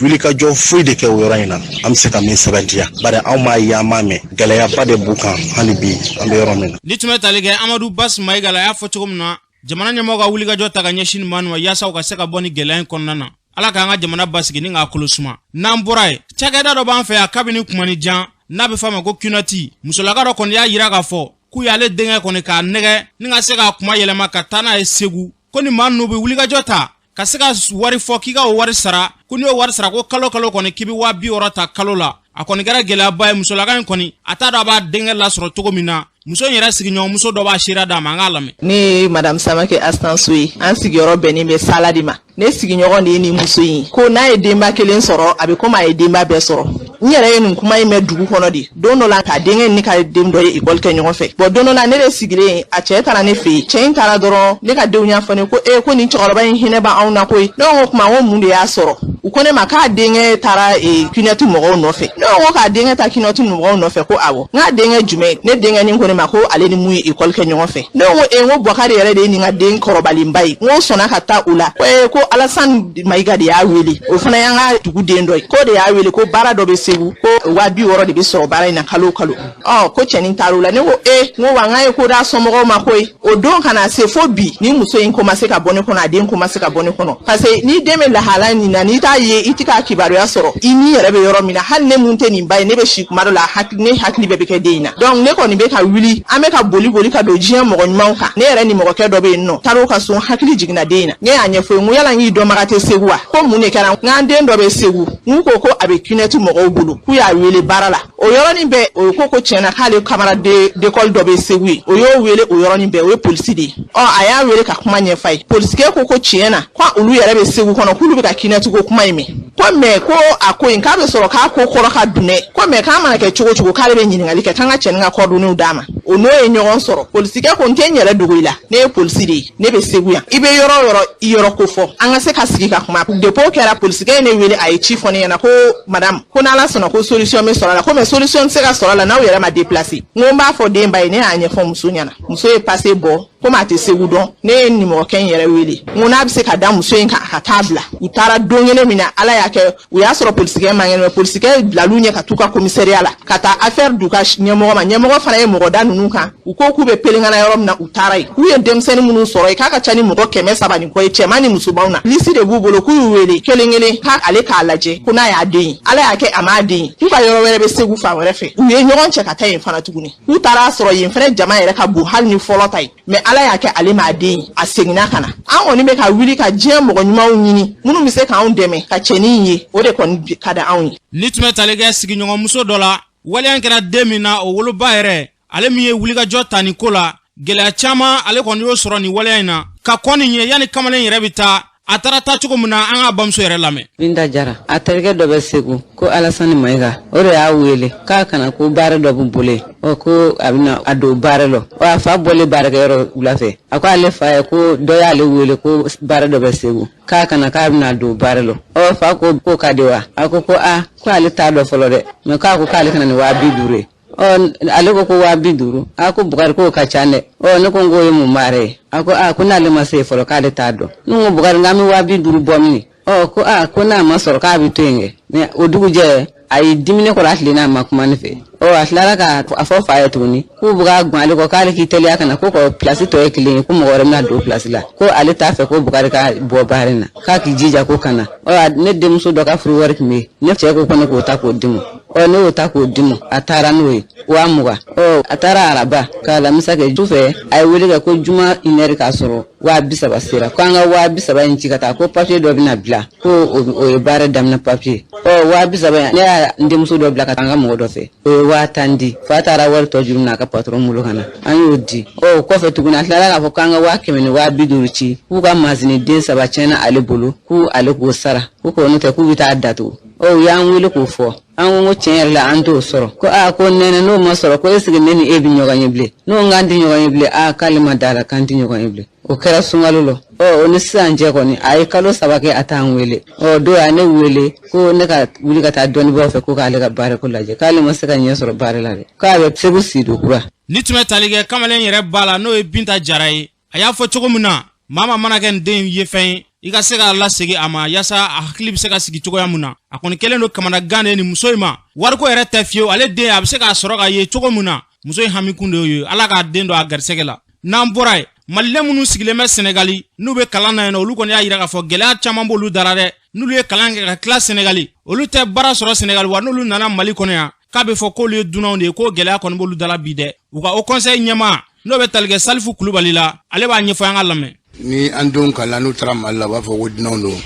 S11: wulikajɔ foyi de kɛ o yɔrɔ in na an bɛ se ka min sɛbɛntiya, bari anw m'a ye, an m'a mɛn. Gɛlɛyaba de b'u kan hali bi an bɛ yɔrɔ min na.
S2: Ni tun bɛ tali kɛ Amadu Basi Mayiga la, a y'a fɔ cogo min na, jamana ɲɛmɔgɔ ka wulikajɔ ta ka ɲɛsin nin maa ma yaasa u ka se ka bɔ ni gɛlɛya in kɔnɔna na. Ala k'an ka jamana basigi ni k'a kolo suma. N'an bɔra yen, cakɛda dɔ b'an fɛ yan kabini kuma ni jan, n'a bɛ f'a ma ko CUNET. Musolaka dɔ kɔni y'a yira k'a fɔ k'u y'ale denkɛ kɔni k'a nɛgɛ ni ka se k'a kuma yɛlɛma ka taa n'a ye Segu, ko ni maa ninnu bɛ wulikajɔ ta ka se ka wari fɔ k'i ka o wari sara, ko n'i y'o wari sara, ko kalo kalo kɔni k'i bɛ 60 000 ta kalo la. A kɔni kɛra gɛlɛyaba ye. Musolaka in kɔni, a t'a dɔn a b'a denkɛ lasɔrɔ cogo min na. Muso in yɛrɛ sigiɲɔgɔnmuso dɔ b'a seereya d'a ma, an k'a lamɛn.
S12: Ne ye Madame Samake Astanso ye. An sigiyɔrɔ bɛnnen bɛ Sala de ma. Ne sigiɲɔgɔn de ye nin muso in, ko n'a ye denba kelen sɔrɔ, a bɛ komi a ye denba bɛɛ sɔrɔ. N yɛrɛ ye nin kuma in mɛn dugu kɔnɔ de don dɔ la, k'a denkɛ ni ka den dɔ ye ekɔli kɛ ɲɔgɔn fɛ. Bɔn, don dɔ la, ne de sigilen, a cɛ taara ne fɛ yen. Cɛ in taara dɔrɔn, ne ka denw y'a fɔ ne ko ee, ko nin cɛkɔrɔba in hinɛ b'anw na koyi. Ne ko kuma, ko mun de y'a sɔrɔ? U ko ne ma k'a denkɛ taara CUNET mɔgɔw nɔfɛ. Ne ko k'a denkɛ taa CUNET mɔgɔw nɔfɛ? Ko awɔ. N k'a denkɛ jumɛn? Ne denkɛnin ko ne ma ko ale ni mun ye ekɔli kɛ ɲɔgɔn fɛ. Ne ko ee, n ko Bɔkari yɛrɛ de ye nin ka den kɔrɔbalenba ye. N ko sɔnna ka taa o la. Ko ee, ko Alasani Mayiga de y'a wele, o fana y'an ka dugu den dɔ ye, k'o de y'a wele ko baara dɔ bɛ Segu, ko 60 000 de bɛ sɔrɔ baara in na kalo o kalo. Ɔ, ko cɛnin taar'o la. Ne ko ee, n ko wa n k'a ye ko d'a somɔgɔw ma koyi. O don ka na se fo bi, ni muso in ko ma se ka bɔ ne kɔnɔ, a den ko ma se ka bɔ ne kɔnɔ, parce que ni den bɛ lahala nin na, n'i t'a ye, i tɛ k'a kibaruya sɔrɔ, i ni yɛrɛ bɛ yɔrɔ min na. Hali ne mun tɛ nin ba ye, ne bɛ si kuma dɔ la, hakili ne hakili bɛɛ bɛ kɛ den in na. Donc ne kɔni bɛ ka wuli, an bɛ ka boli boli ka don diɲɛ mɔgɔ ɲumanw kan. Ne yɛrɛ ni mɔgɔkɛ dɔ bɛ yen nɔ, taar'o ka so, hakili jiginna den in na. Ne y'a ɲɛfɔ ye, n ko yala n k'i dɔnbaga tɛ Segu wa? Ko mun de kɛra? N k'an den dɔ bɛ Segu, n ko ko a bɛ CUNET mɔgɔw bolo, k'u y'a wele baara la. O O yɔrɔnin bɛɛ o ko ko tiɲɛna k'ale camarade d'école dɔ bɛ Segu yen, o y'o wele o yɔrɔnin bɛɛ, o ye polisi de ye. Ɔ a y'a wele ka kuma ɲɛf'a ye. Polisikɛ ko ko tiɲɛ na ko olu yɛrɛ bɛ Segu kɔnɔ, k'olu bɛ ka kinɛtiko kuma in mɛn, ko mais ko a ko in k'a bɛ sɔrɔ k'a ko kɔrɔ ka dun dɛ, ko mais k'a mana kɛ cogo cogo k'ale bɛ ɲininkali kɛ, k'an ka cɛnin ka coordonnées d'a ma. O n'o ye ɲɔgɔn sɔrɔ. Polisikɛ ko n tɛ n yɛrɛ dogo i la, ne ye polisi de ye, ne bɛ Segu yan, i bɛ yɔrɔ o yɔrɔ i yɔrɔ ko fɔ, an ka se ka sigi ka kuma. Depuis o kɛra, polisikɛ ye ne wele, a ye ci fɔ ne ɲɛna ko madame, ko n'Ala sɔnna ko solution bɛ sɔrɔ a la, ko mais solution tɛ se ka sɔrɔ a la n'aw yɛrɛ ma déplacer. N ko n b'a fɔ den ba ye. Ne y'a ɲɛfɔ muso ɲɛna, muso ye passe bɔ. Komi a tɛ Segu dɔn, ne ye nimɔgɔkɛ in yɛrɛ wele, n ko n'a bɛ se ka da muso in kan a ka taa bila. U taara don kelen min na, Ala y'a kɛ u y'a sɔrɔ polisikɛ man kɛnɛ. Polisikɛ bilal'u ɲɛ ka t'u ka commissariat la ka taa affaire d'u ka ɲɛmɔgɔ ma. Ɲɛmɔgɔ fana ye mɔgɔ da ninnu kan. U ko k'u bɛ Pelengana yɔrɔ min na, u taara yen, k'u ye denmisɛnnin minnu sɔrɔ yen, k'a ka ca ni mɔgɔ 300 ni kɔ ye, cɛman ni musomanw na. Liste de b'u bolo, k'u y'u wele kelen kelen, k'ale k'a lajɛ ko n'a y'a den ye. Ala y'a kɛ a m'a den ye. K'u ka yɔrɔ wɛrɛ bɛ Segu fan wɛrɛ fɛ. U ye ɲɔgɔn cɛ ka taa yen fana tuguni. K'u taara sɔrɔ yen fɛnɛ jama yɛrɛ ka bon hali ni fɔlɔ ta ye, mais Ala y'a kɛ ale m'a den ye, a seginna ka na. An kɔni bɛ ka wuli ka diɲɛ mɔgɔ ɲumanw ɲini minnu bɛ se k'anw dɛmɛ ka cɛnin ye, o de kɔni ka di anw ye.
S2: Ni tun bɛ tali kɛ sigiɲɔgɔnmuso dɔ la, waleya kɛra den min na, o woloba yɛrɛ, ale min ye wulikajɔ ta nin ko la, gɛlɛya caman ale kɔni y'o sɔrɔ nin waleya in na. Ka kɔn nin ɲɛ, yanni kamalen yɛrɛ bɛ taa, a taara taa cogo min na, an k'a bamuso yɛrɛ lamɛn.
S13: Binta Jara, a terikɛ dɔ bɛ Segu ko Alasani Mayiga, o de y'a wele k'a kana ko baara dɔ b'u bolo yen. Ɔ ko a bɛna a don baara lɔ. Ɔ a fa bɔlen baarakɛyɔrɔ wula fɛ, a ko ale fa ye ko dɔ y'ale wele ko baara dɔ bɛ Segu, k'a kana k'a bɛna don baara lɔ. Ɔ fa ko k'o ka di wa? A ko ko a ko ale t'a dɔn fɔlɔ dɛ, mais k'a ko k'ale kana ni 50 000 ye. Ɔ ale ko ko 50 000, a ko Bukari k'o ka ca dɛ. Ɔ ne ko n k'o ye mun baara ye? A ko a ko n'ale ma se fɔlɔ k'ale t'a dɔn. Ne ko Bukari, n k'an bɛ 50 000 bɔ min? Ɔ ko a ko n'a ma sɔrɔ k'a bɛ to yen kɛ. Mais o dugujɛ a ye dimine kɔrɔ, a tilenna a ma kuma ne fɛ. Ɔ a tilara ka a fɔ fa ye tuguni k'u bɛ ka gan ale kɔ, k'ale k'i teliya ka na, ko ka place tɔ ye kelen ye, ko mɔgɔ wɛrɛ bɛna don place la, ko ale t'a fɛ ko Bukari ka bɔ baara in na, k'a k'i jija ko ka na. Ɔ ne denmuso dɔ ka furu wari tun bɛ yen, ne cɛ ko ko ne k'o ta k'o di ma. Ɔ ne y'o ta k'o di ma, a taara n'o ye 20 000. Ɔ a taara araba ka alamisa kɛ, su fɛ a ye wele kɛ ko juma une heure k'a sɔrɔ 30 000 sera, ko an ka 30 000 in ci ka taa, ko papier dɔ bɛna bila, ko o ye baara daminɛ papier. Ɔ 30 000 in, ne y'a n denmuso dɔ bila ka taa an ka mɔgɔ dɔ fɛ, o ye 10 000 di. Fa taara wari tɔ juru minɛ a ka patron bolo ka na, an y'o di. Ɔ o kɔfɛ tuguni, a tilara k'a fɔ k'an ka 100 000 ni 50 000 ci, k'u ka masini den saba tiɲɛna ale bolo, k'u ale k'o sara, ko k'o n'o tɛ k'u bɛ taa datugu. Ɔ u y'an wele k'o fɔ, an ko ko tiɲɛ yɛrɛ la an t'o sɔrɔ. Ko aa ko nɛnɛ, n'o ma sɔrɔ ko est-ce que ne ni e bɛ ɲɔgɔn ye bilen? N'o k'an tɛ ɲɔgɔn ye bilen, aa k'ale ma da la k'an tɛ ɲɔgɔn ye bilen. O kɛra sunkalo lɔ. Ɔ o ni sisan cɛ kɔni, a ye kalo 3 kɛ a t'an wele. Ɔ don a ne wele ko ne ka wuli ka taa dɔnnibaaw fɛ, ko k'ale ka baarako lajɛ, k'ale ma se ka ɲɛ sɔrɔ baara la dɛ, k'a bɛ Segu Sido kura.
S2: Ni tun bɛ tali kɛ kamalen yɛrɛ ba la, n'o ye Binta Jara ye, a y'a fɔ cogo min na, maa ma mana kɛ nin den ye fɛn ye, i ka se k'a lasegin a ma yaasa a hakili bɛ se ka sigi cogoya min na. A kɔni kɛlen don kamanagan de ye nin muso in ma. Wariko yɛrɛ tɛ fiyewu, ale den a bɛ se k'a sɔrɔ ka ye cogo min na, muso in hami kun de y'o ye. Ala k'a den don a garisɛgɛ la. N'an bɔra yen, maliden minnu sigilen bɛ Sɛnɛgali n'u bɛ kalan na yen nɔ, olu kɔni y'a yira k'a fɔ gɛlɛya caman b'olu dara dɛ. N'olu ye kalan kɛ ka tila Sɛnɛgali, olu tɛ baara sɔrɔ Sɛnɛgali wa. N'olu nana Mali kɔnɔ yan, k'a bɛ fɔ k'olu ye dunanw de ye, k'o gɛlɛya kɔni b'olu dala bi dɛ. U ka haut conseil ɲɛmaa, n'o bɛ tali kɛ Salifu Kulubali la, ale b'a ɲɛfɔ, an ka lamɛn.
S14: Ni an denw kalan, n'u taara Mali la, u b'a fɔ ko dunanw don.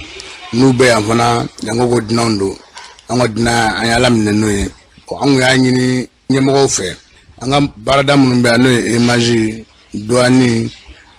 S14: N'u bɛ yan fana, yan ko ko dunanw don. An ka dunan, an y'Ala minɛ n'o ye. An kun y'a ɲini ɲɛmɔgɔw fɛ, an ka baarada minnu bɛ yan, n'o ye EMAGE, douane,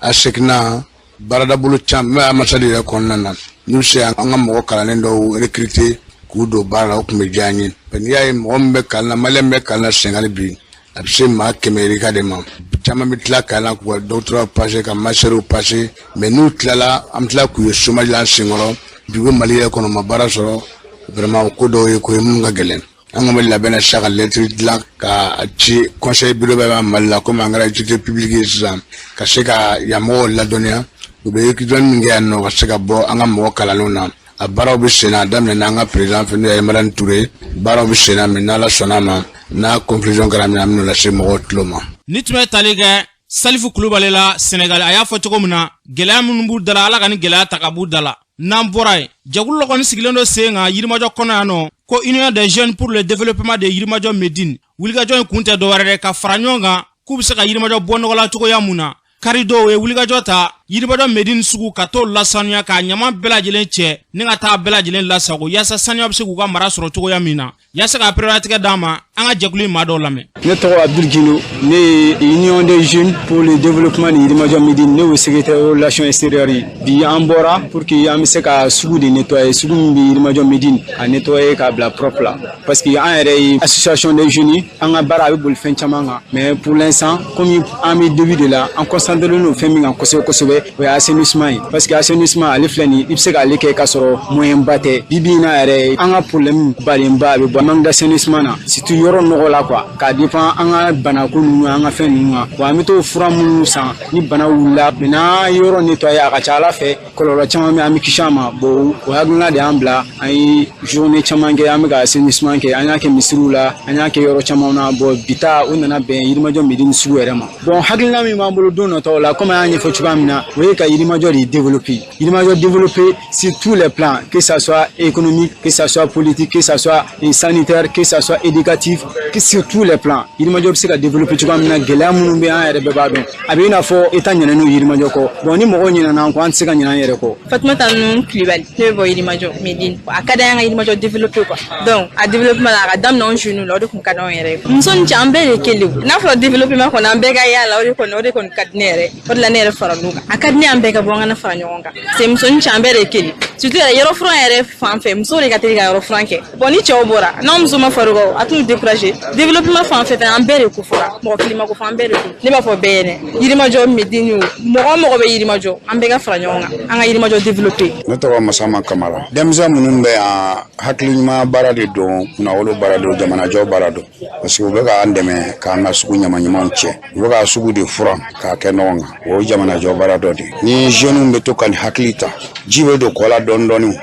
S14: ASECNA, baarada bolo caman bɛ ambassade yɛrɛ kɔnɔna na, n'u se an ka mɔgɔ kalannen dɔw recruter k'u don baara la, o tun bɛ diya an ye. N'i y'a ye mɔgɔ min bɛ kalan na, malien bɛ kalan na Sɛnɛgali bi, a bɛ se maa 100 yirika de ma. Caman bɛ tila kalan na k'u ka doctorat passer, ka master passer, mais n'u tilala, an bɛ tila k'u ye chômage la an senkɔrɔ. Bi u bɛ Mali yɛrɛ kɔnɔ, ma baara sɔrɔ. Vraiment, o ko dɔw ye ko ye minnu ka gɛlɛn. An kɔni bɛ labɛn na sisan ka lettre dilan ka ci conseil bureau bɛɛ bɛ Mali la, komi an kɛra utilité publique ye sisan, ka se ka yan mɔgɔw ladɔnniya, u bɛ recrutement min kɛ yan nɔ, ka se ka bɔ an ka mɔgɔ kalannenw na. A baaraw bɛ sen na, a daminɛna an ka président fɛ, n'o ye Madani Ture. Baaraw bɛ sen na, mais n'Ala sɔnna a ma, n'a conclusion kɛra min, an bɛn'o lase mɔgɔw tulo ma.
S2: Ni tun bɛ tali kɛ Salifu Kulubali la Sɛnɛgali, a y'a fɔ cogo min na, gɛlɛya minnu b'u da la, Ala ka ni gɛlɛya ta ka b'u da la. N'an bɔra yen, jɛkulu dɔ kɔni sigilen don sen kan Yirimajɔ kɔnɔ yan nɔ, ko Union des jeunes pour le développement de Yirimajɔ Médine. Wulikajɔ in kun tɛ dɔwɛrɛ dɛ, ka fara ɲɔgɔn kan k'u bɛ se ka Yirimajɔ bɔ nɔgɔ la cogoya mun na. Kari dɔw ye wulikajɔ ta. Yirimajɔ Medine sugu ka t'o lasanuya k'a ɲaman bɛɛ lajɛlen cɛ ni ka taa bɛɛ lajɛlen lasago yaasa saniya bɛ se k'u ka mara sɔrɔ cogoya min na. Yaasa ka pereperelatigɛ d'an ma, an ka jɛkulu in maa dɔw lamɛn.
S15: Ne tɔgɔ Abdul Gindo, ne ye Union des jeunes pour le développement de Yirimajɔ Médine, ne y'o secrétaire relations extérieures ye. Bi an bɔra pour que an bɛ se ka sugu de nettoyer, sugu min bɛ Yirimajɔ Médine, a nettoyer k'a bila propre la. Parce que an yɛrɛ ye association des jeunes ye, an ka baara a bɛ boli fɛn caman kan. Mais pour l'instant, comme an bɛ début de la, an concentré don fɛn min kan kosɛbɛ kosɛbɛ, o ye assainissement ye. Parce que assainissement ale filɛ nin ye, i bɛ se k'ale kɛ k'a sɔrɔ moyen ba tɛ. Bi bi in na yɛrɛ, an ka problème badenba a bɛ bɔ manque d'assainissement na, surtout yɔrɔ nɔgɔ la quoi, k'a dépend an ka banako ninnu, an ka fɛn ninnu kan. Wa an bɛ t'o fura minnu san ni bana wulila, mais n'an ye yɔrɔ nettoyer, a ka ca Ala fɛ kɔlɔlɔ caman bɛ an bɛ kisi a ma. Bon, o hakilina de y'an bila, an ye journée caman kɛ, an bɛ ka assainissement kɛ, an y'a kɛ misiriw la, an y'a kɛ yɔrɔ caman na. Bon, bi ta o nana bɛn Yirimajɔ Médine sugu yɛrɛ ma. Bon, hakilina min b'an bolo don nataw la, comme an y'a ɲɛfɔ cogoya min na, o ye ka Yirimajɔ de développer, Yirimajɔ développer sur tous les plans, que ça soit économique, que ça soit politique, que ça soit sanitaire, que ça soit éducatif, que sur tous les plans Yirimajɔ bɛ se ka développer cogoya min na. Gɛlɛya minnu bɛ an yɛrɛ bɛɛ b'a dɔn, a bɛ i n'a fɔ État ɲinɛn'o Yirimajɔ kɔ. Bon, ni mɔgɔw ɲinɛna an kɔ, an tɛ se ka ɲinɛ an yɛrɛ kɔ.
S16: Fatumata ninnu Kulibali, ne bɛ bɔ Yirimajɔ Médine. A ka d'an ye an ka Yirimajɔ développer quoi. Donc a développement la, a ka daminɛ anw jeunes la, o de kun ka d'anw yɛrɛ ye. Muso ni cɛ, an bɛɛ de ye kelen. N'a fɔra développement kɔni, an bɛɛ ka y'a la, o de kɔni ka di ne yɛrɛ. O de la ne yɛrɛ faral'o kan. A ka di ne an bɛɛ ka bɔ, an kana fara ɲɔgɔn kan. C'est muso ni cɛ, an bɛɛ de ye kelen. Surtout yɛrɛ, yɔrɔ furan yɛrɛ fan fɛ, musow de ka teli ka yɔrɔ furan kɛ. Bon, ni cɛw bɔra, n'anw muso ma far'o kan, a t'u décourager. Développement fan fɛ fɛnɛ, an bɛɛ de ko fɔra, mɔgɔ kelen ma ko fɔ, an bɛɛ de ko. Ne b'a fɔ bɛɛ ɲɛnɛ, Yirimajɔ Médine, o mɔgɔ o mɔgɔ bɛ Yirimajɔ, an bɛɛ ka fara ɲɔgɔn kan, an ka Yirimajɔ développer.
S17: Ne tɔgɔ Masama Kamara. Denmisɛn minnu bɛ yan, hakili ɲuman baara de don, kunnawolo baara don, jamanajɔ baara don, parce que u bɛ k'an dɛmɛ k'an ka sugu ɲama ɲumanw cɛ, u bɛ ka sugu de furan k'a kɛ ɲɔgɔn kan. O ye jamanajɔ baara dɔ de ye. Ni jeunes bɛ to ka nin hakili ta, ji bɛ don kɔ la dɔɔni dɔɔni.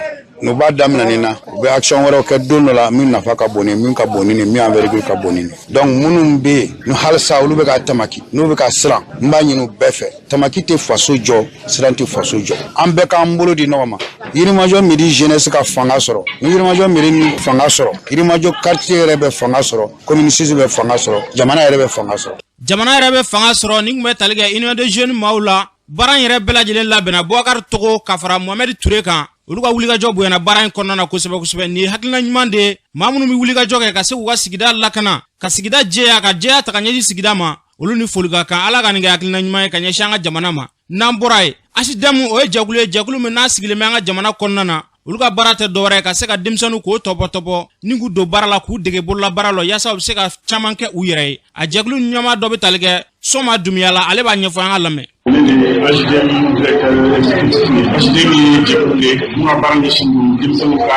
S17: N'u b'a daminɛ nin na, u bɛ action wɛrɛw kɛ don dɔ la min nafa ka bon ni min ka bon ni min envergure ka bon ni. Donc minnu bɛ yen ni halisa olu bɛ ka tamaki, n'u bɛ ka siran, n b'a ɲini u bɛɛ fɛ, tamaki tɛ faso jɔ, siran tɛ faso jɔ. An bɛɛ k'an bolo di ɲɔgɔn ma, Yirimajɔ Médine jeunesse ka fanga sɔrɔ. Ni Yirimajɔ Médine fanga sɔrɔ, Yirimajɔ quartier yɛrɛ bɛ fanga sɔrɔ, commune 6 bɛ fanga sɔrɔ, jamana yɛrɛ bɛ fanga sɔrɔ.
S2: Jamana yɛrɛ bɛ fanga sɔrɔ. Nin tun bɛ tali kɛ Union des jeunes maaw la. Baara in yɛrɛ bɛɛ lajɛlen labɛnna Bubakari Togo ka fara Mohamɛdi Ture kan. Olu ka wulikajɔ bonyana baara in kɔnɔna na kosɛbɛ kosɛbɛ. Nin ye hakilina ɲuman de ye. Maa minnu bɛ wulikajɔ kɛ ka se k'u ka sigida lakana, ka sigida jɛya, ka jɛya ta ka ɲɛsin sigida ma, olu ni foli ka kan. Ala ka nin kɛ hakilina ɲuman ye ka ɲɛsin an ka jamana ma. N'an bɔra yen, ASDEM, o ye jɛkulu ye, jɛkulu min n'a sigilen bɛ an ka jamana kɔnɔna na. Olu ka baara tɛ dɔwɛrɛ ye ka se ka denmisɛnninw k'o tɔpɔtɔpɔ ni k'u don baara la, k'u dege bolola baara la, yaasa u bɛ se ka caman kɛ u yɛrɛ ye. A jɛkulu ɲɛmaa dɔ bɛ tali kɛ Sɔma Dumiya la, ale b'a ɲɛfɔ, an ka lamɛn.
S18: Ne de ye AJDM directeur exécutif ye. AJDM ye jɛkulu de ye mun ka baara ɲɛsin don denmisɛnninw ka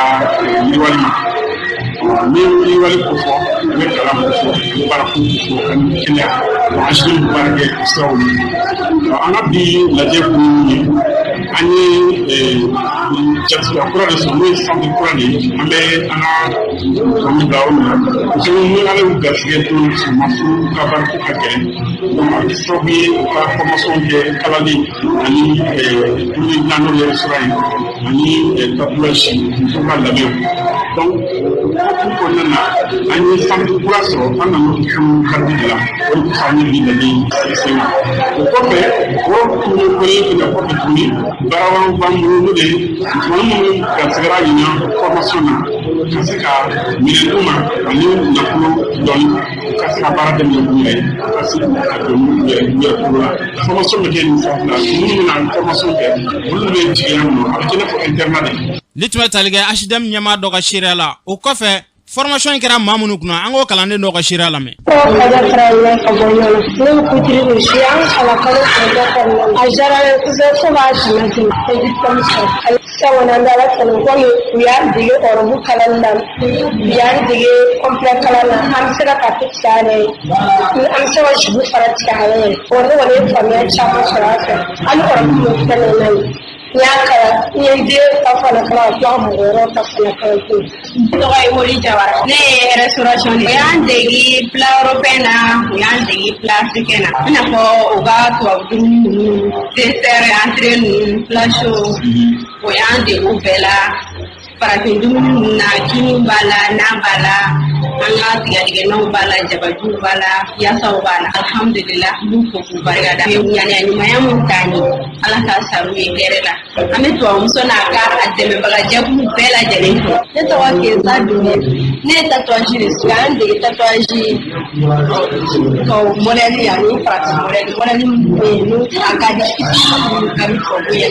S18: yiriwali ma. Ni yiriwali ko fɔ, u bɛ kalan ko fɔ, u bɛ baara ko fɔ ani kɛnɛya. Donc AJDM bɛ baara kɛ o siraw de. An ka bi lajɛ kun ye, an ye jatigiya kura de sɔrɔ, n'o ye centre kura de ye. An bɛ an ka tɔnɔ bila yɔrɔ min na, muso ni Ala y'u garisɛgɛ don masu ka baara ko ka gɛlɛn. Donc a bɛ kɛ sababu ye u ka formation kɛ kalali ani dumuni dilan, n'o ye restaurant ye, ani tatouage, musow ka labɛnw. Donc o hukumu kɔnɔna na, an ye centre kura sɔrɔ, an nana o furu cadre de la. O de kosɔn an ye bi lajɛ in sigi sen kan. O kɔfɛ, o tuguni kɔni fɛnɛ kɔfɛ tuguni, baara wɛrɛw b'an bolo, n'o de ye musomanin minnu garisigɛra ɲinan formation na, ka se ka minɛn d'u ma ani nafolo dɔɔni, u ka se ka baara daminɛ u yɛrɛ ye, ka se ka don u yɛrɛ kolo la. Formation bɛ kɛ nin centre la. Minnu bɛna formation kɛ, olu bɛ jigin yan nɔ, a bɛ kɛ i n'a fɔ internat de.
S2: Ni tun bɛ tali kɛ AJDM ɲɛmaa dɔ ka seereya la. O kɔfɛ, formation in kɛra maa minnu kunna, an k'o kalanden dɔw ka seereya lamɛn.
S19: Tɔgɔ Tarawele ka bɔ Ɲɔnɔ. Ne bɛ couture de si an kalan kalo 9 kɔnɔna na. A diyara n ye kosɛbɛ fo k'a tɛmɛ tɛmɛ. N ye diplôme sɔrɔ. Sisan kɔni, an bɛ Ala tanu komi u y'an dege ɔrɔbu kalan na, u y'an dege complet kalan na, an bɛ se ka tafe tigɛ an yɛrɛ ye, an bɛ se ka jupe fana tigɛ an yɛrɛ ye. Ne kɔni ye faamuya caman sɔrɔ a fɛ. Hali ɔrɔbu min filɛ nin ye, n y'a kalan, n ye n den ta fana kalan, ka tila ka mɔgɔ wɛrɛw ta fana kalan tuguni.
S20: Ne tɔgɔ ye Moli Jawara. Ne ye restauration de. U y'an dege plat européen na, u y'an dege plat africain na. I n'a fɔ u ka tubabu dumuni ninnu, dessert, entrée ninnu, plat chaud. O y'an dege o bɛɛ la. Farafin dumuni ninnu na, kini b'a la, nan b'a la, An ka tigadigɛnnaw b'a la, jabajuw b'a la, yasaw b'a la. Alhamdulillah, n b'u fo k'u barikada. U ye ŋaniya ɲumanya mun ta an ye, Ala k'a sar'u ye hɛrɛ la. An bɛ tubabumuso n'a ka a dɛmɛbaga jɛkulu bɛɛ lajɛlen fo.
S19: Ne tɔgɔ Keza Dunbiya. Ne ye tatouage de suit. An dege tatouage tubabu modèle ani farafin modèle. Modèle min bɛ yen n'o a ka di fitinin minnu ka di tubabu ye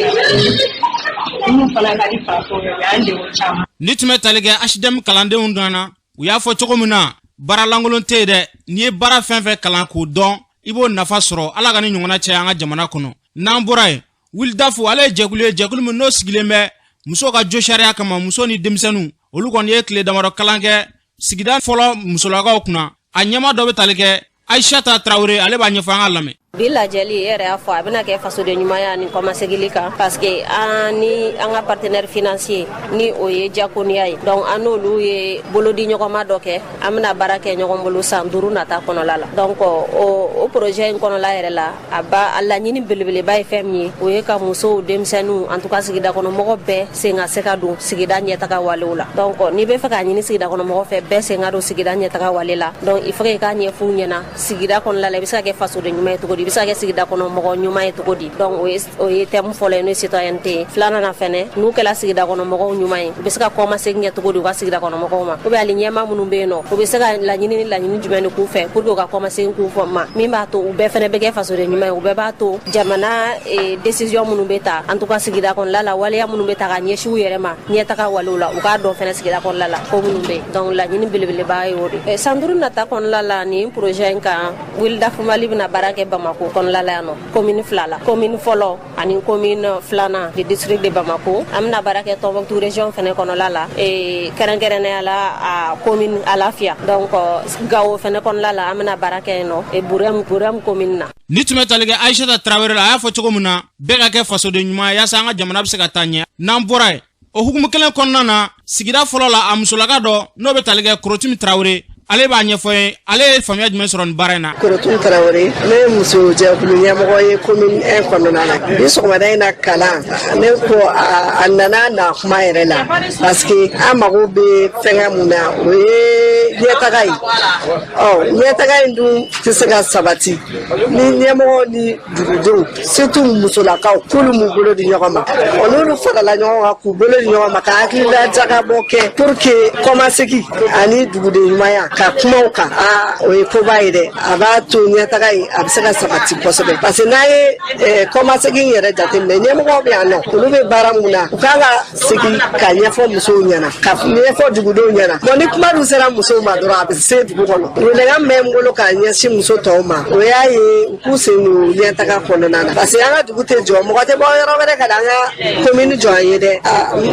S19: minnu fana ka di farafinw ye, u y'an dege o caman.
S2: Ni tun bɛ tali kɛ HDM kalandenw dɔ na, u y'a fɔ cogo min na, baara lankolon tɛ yen dɛ. N'i ye baara fɛn fɛn kalan k'o dɔn, i b'o nafa sɔrɔ. Ala ka ni ɲɔgɔnna caya an ka jamana kɔnɔ. N'an bɔra yen, Wilidafu, ale ye jɛkulu ye, jɛkulu min n'o sigilen bɛ musow ka jo sariya kama, muso ni denmisɛnninw. Olu kɔni ye tile damadɔ kalan kɛ sigida fɔlɔ musolakaw kunna. A ɲɛmaa dɔ bɛ tali kɛ Aïssata Traoré, ale b'a ɲɛfɔ, an ka lamɛn.
S21: Bi lajɛli, e yɛrɛ y'a fɔ, a bɛna kɛ fasoden ɲumanya ni kɔmasegili kan, parce que an ni an ka partenaire financier, ni o ye Diakonia ye, donc an n'olu ye bolodi ɲɔgɔnma dɔ kɛ. An bɛna baara kɛ ɲɔgɔn bolo san 5 nata kɔnɔla la. Donc o projet in kɔnɔla yɛrɛ la, a ba a laɲini belebeleba ye fɛn min ye, o ye ka musow, denmisɛnninw, en tout cas sigida kɔnɔ mɔgɔ bɛɛ sen ka se ka don sigida ɲɛtaga walew la. Donc n'i bɛ fɛ k'a ɲini sigida kɔnɔ mɔgɔ fɛ bɛɛ sen ka don sigida ɲɛtaga wale la, donc il faut que i k'a ɲɛf'u ɲɛna sigida kɔnɔla la, i bɛ se ka kɛ fasoden ɲuman ye cogo di, i bɛ se ka kɛ sigida kɔnɔ mɔgɔ ɲuman ye cogo di. Donc o ye thème fɔlɔ ye, n'o ye citoyenneté ye. Filanan na fɛnɛ, n'u kɛla sigida kɔnɔ mɔgɔw ɲuman ye, u bɛ se ka kɔmasegin kɛ cogo di u ka sigida kɔnɔ mɔgɔw ma, ou bien hali ɲɛmaa minnu bɛ yen nɔ, u bɛ se ka laɲini ni laɲini jumɛn de k'u fɛ pour que u ka kɔmasegin k'u fɔ ma, min b'a to u bɛɛ fɛnɛ bɛ kɛ fasoden ɲuman ye. U bɛɛ b'a to jamana décision minnu bɛ ta, en tout cas sigida kɔnɔla la, waleya minnu bɛ ta ka ɲɛsin u yɛrɛ ma ɲɛtaga walew la, u k'a dɔn fɛnɛ sigida kɔnɔla la ko minnu bɛ yen. Donc laɲini belebeleba ye o de ye. San 5 nata kɔnɔla la, nin projet in kan, Wildaf Mali bɛna baara kɛ Bamako kɔnɔla la yan nɔ, commune fila la, commune fɔlɔ ani commune filanan de district de Bamako. An bɛna baara kɛ Tombouctou région fɛnɛ kɔnɔla la, kɛrɛnkɛrɛnnenya la a commune Alafia. Donc Gao fɛnɛ kɔnɔla la, an bɛna baara kɛ yen nɔ, Burem commune na.
S2: Ni tun bɛ tali kɛ Aïssata Traoré la, a y'a fɔ cogo min na, bɛɛ ka kɛ fasoden ɲuman ye yaasa an ka jamana bɛ se ka taa ɲɛ. N'an bɔra yen, o hukumu kelen kɔnɔna na, sigida fɔlɔ la, a musolaka dɔ n'o bɛ tali kɛ Korotimi Traoré, ale b'a ɲɛfɔ ye, ale ye faamuya jumɛn sɔrɔ nin baara in na.
S22: Korotum Tarawele, ne ye muso jɛkulu ɲɛmɔgɔ ye commune 1 kɔnɔna na. Bi sɔgɔmada in na kalan, ne ko a nana na kuma yɛrɛ la, parce que an mago bɛ fɛngɛ mun na, o ye ɲɛtaga ye. Ɔ ɲɛtaga in dun tɛ se ka sabati ni ɲɛmɔgɔ ni dugudenw, surtout musolakaw, k'olu m'u bolo di ɲɔgɔn ma. Ɔ n'olu farala ɲɔgɔn kan k'u bolo di ɲɔgɔn ma ka hakilila jagabɔ kɛ pour que kɔmasegi ani duguden ɲumanya ka kumaw kan, aa, o ye koba ye dɛ. A b'a to ɲɛtaga in a bɛ se ka sabati kosɛbɛ, parce que n'an ye kɔmasegin yɛrɛ jateminɛ, ɲɛmɔgɔw bɛ yan nɔ, olu bɛ baara mun na, u kan ka segin ka ɲɛfɔ musow ɲɛna, ka ɲɛfɔ dugudenw ɲɛna. Bon, ni kuma dun sera musow ma dɔrɔn, a bɛ se dugu kɔnɔ. Welekan bɛ n bolo k'a ɲɛsin muso tɔw ma, o y'a ye u k'u sen don ɲɛtaga kɔnɔna na, parce que an ka dugu tɛ jɔ, mɔgɔ tɛ bɔ yɔrɔ wɛrɛ ka na an ka commune jɔ an ye dɛ.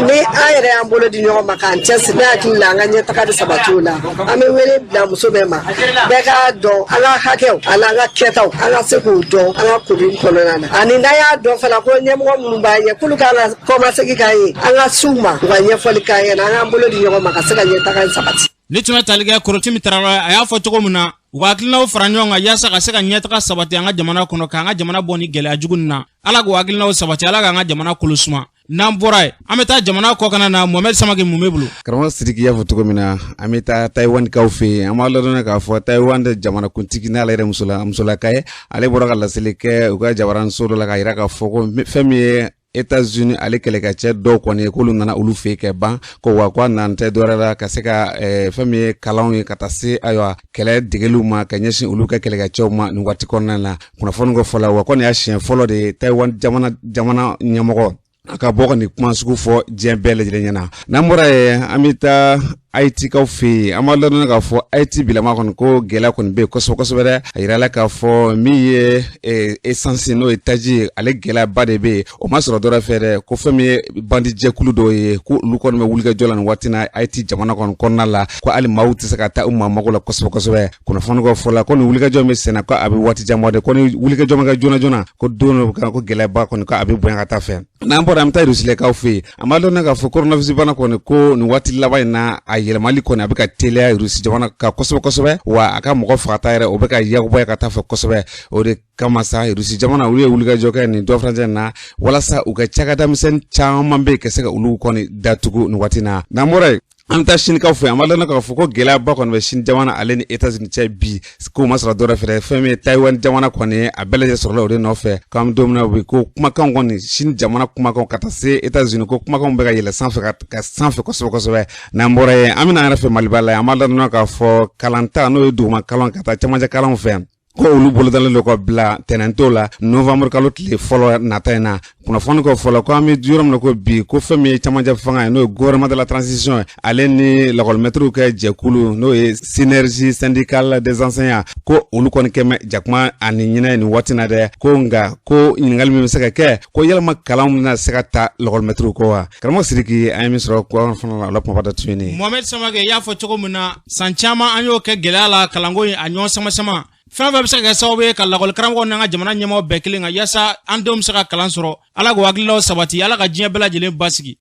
S22: Ni an yɛrɛ y'an bolo di ɲɔgɔn ma k'an cɛsiri, ne hakili la an ka ɲɛtaga bɛ sabati o la. An bɛ wele bila muso bɛɛ ma, bɛɛ k'a dɔn an ka hakɛw ani an ka kɛtaw, an ka se k'u dɔn an ka commune kɔnɔna na, ani n'an y'a dɔn fana ko ɲɛmɔgɔ minnu b'an ɲɛ, k'olu kan ka kɔmasegin k'an ye, an ka s'u ma, u ka ɲɛfɔli k'an ɲɛna, an k'an bolo di ɲɔgɔn ma ka se ka ɲɛtaga in sabati.
S2: Ni tun bɛ tali kɛ Korotimi Tarawele, a y'a fɔ cogo min na, u ka hakilinaw fara ɲɔgɔn kan yaasa ka se ka ɲɛtaga sabati an ka jamana kɔnɔ, k'an ka jamana bɔ ni gɛlɛya jugu nin na. Ala k'u hakilinaw sabati, Ala k'an ka jamana kolo suma. N'an bɔra yen, an bɛ taa jamana kɔkana na. Mohamɛd Samake, mun bɛ bolo?
S4: Karamɔgɔ Sidiki y'a fɔ cogo min na, an bɛ taa Taïwankaw fɛ yen. An b'a ladɔnniya k'a fɔ Taïwan de jamanakuntigi, n'ale yɛrɛ musolaka ye, ale bɔra ka laseli kɛ u ka jabaraninso dɔ la k'a yira k'a fɔ ko fɛn min ye États-Unis ale kɛlɛkɛcɛ dɔw kɔni ye, k'olu nana olu fɛ yen kɛ ban ko wa ko a nan tɛ dɔwɛrɛ la ka se ka fɛn min ye kalanw ye ka taa se ayiwa kɛlɛ degeliw ma ka ɲɛsin olu ka kɛlɛkɛcɛw ma nin waati kɔnɔna na. Kunnafoni ko fɔla wa ko nin y'a siɲɛ fɔlɔ de ye Taïwan jamana ɲɛmɔgɔ a ka bɔ ka nin kuma sugu fɔ diɲɛ bɛɛ lajɛlen ɲɛna. N'an bɔra yen, an bɛ taa Haïtikaw fɛ yen. An b'a ladɔnniya k'a fɔ Haïti bilama kɔni ko gɛlɛya kɔni bɛ yen kosɛbɛ kosɛbɛ dɛ. A yirala k'a fɔ min ye essence, n'o ye taji ye, ale gɛlɛyaba de bɛ yen. O ma sɔrɔ dɔwɛrɛ fɛ dɛ, ko fɛn min ye bandijɛkulu dɔw ye, ko olu kɔni bɛ wulikajɔ la nin waati na Haïti jamana kɔni kɔnɔna la, ko hali maaw tɛ se ka taa u maa mago la kosɛbɛ kosɛbɛ. Kunnafoni ko fɔla ko nin wulikajɔ min bɛ senna, ko a bɛ waati jan bɔ dɛ, ko ni wulikajɔ ma kɛ joona joona, ko don dɔ bɛ ko gɛlɛyaba kɔni ko a bɛ bonya ka taa fɛ. N'an bɔra, an bɛ taa Rusilakaw fɛ yen. An b'a dɔn k'a fɔ coronavirus bana kɔni ko nin waati laban in na, a yɛlɛmali kɔni a bɛ ka teliya Rusi jamana kan kosɛbɛ kosɛbɛ, wa a ka mɔgɔ fagata yɛrɛ o bɛ ka yakubaya ka taa fɛ kosɛbɛ. O de kama sa, Rusi jamana olu ye wulikajɔ kɛ nin dɔ furancɛ in na walasa u ka cakɛda misɛnnin caman bɛ yen ka se ka olu kɔni datugu nin waati na. N'an bɔra yen
S1: An bɛ taa Sinikaw fɛ. An b'a dɔn k'a fɔ ko gɛlɛyaba kɔni bɛ Sini jamana ale ni Etats-Unis cɛ bi, k'o ma sɔrɔ dɔwɛrɛ fɛ, fɛn min ye Taïwan jamana kɔni, a bɛɛ lajɛlen sɔrɔla o de nɔfɛ. K'an bɛ don min na bi, ko kumakan kɔni, Sini jamana kumakan ka taa se Etats-Unis, ko kumakanw bɛ ka yɛlɛ sanfɛ ka sanfɛ kosɛbɛ kosɛbɛ. N'an bɔra yen, an bɛna an yɛrɛ fɛ Maliba la. An b'a dɔn k'a fɔ kalanta, n'o ye duguma kalan ka taa camancɛ kalanw fɛ, ko olu bolodalen don ka bila tɛnɛnto la, novembre kalo tile fɔlɔ nata in na. Kunnafoni ko fɔlɔ ko an bɛ yɔrɔ min na ko bi, ko fɛn min ye camancɛ fanga ye, n'o ye gouvernement de la transition ye, ale ni lakɔlimɛtiriw kɛ jɛkulu, n'o ye Synergie syndicale des enseignants, ko olu kɔni kɛmɛ jakuma ani ɲinɛ nin waati na dɛ. Ko nka ko ɲininkali min bɛ se ka kɛ, ko yalima kalan bɛna se ka ta lakɔlimɛtiriw kɔ wa? Karamɔgɔ Sidiki, an ye min sɔrɔ fana la, o la kumaba dɔ tun ye nin ye.
S2: Mohamed Samake, i y'a fɔ cogo min na, san caman an y'o kɛ gɛlɛya la, kalanko in a ɲɔgɔn sama sama, fɛn fɛn bɛ se ka kɛ sababu ye ka lakɔli karamɔgɔw n'an ka jamana ɲɛmaaw bɛɛ kelen kan, yaasa an denw bɛ se ka kalan sɔrɔ. Ala k'o hakililaw sabati, Ala ka diɲɛ bɛɛ lajɛlen basigi.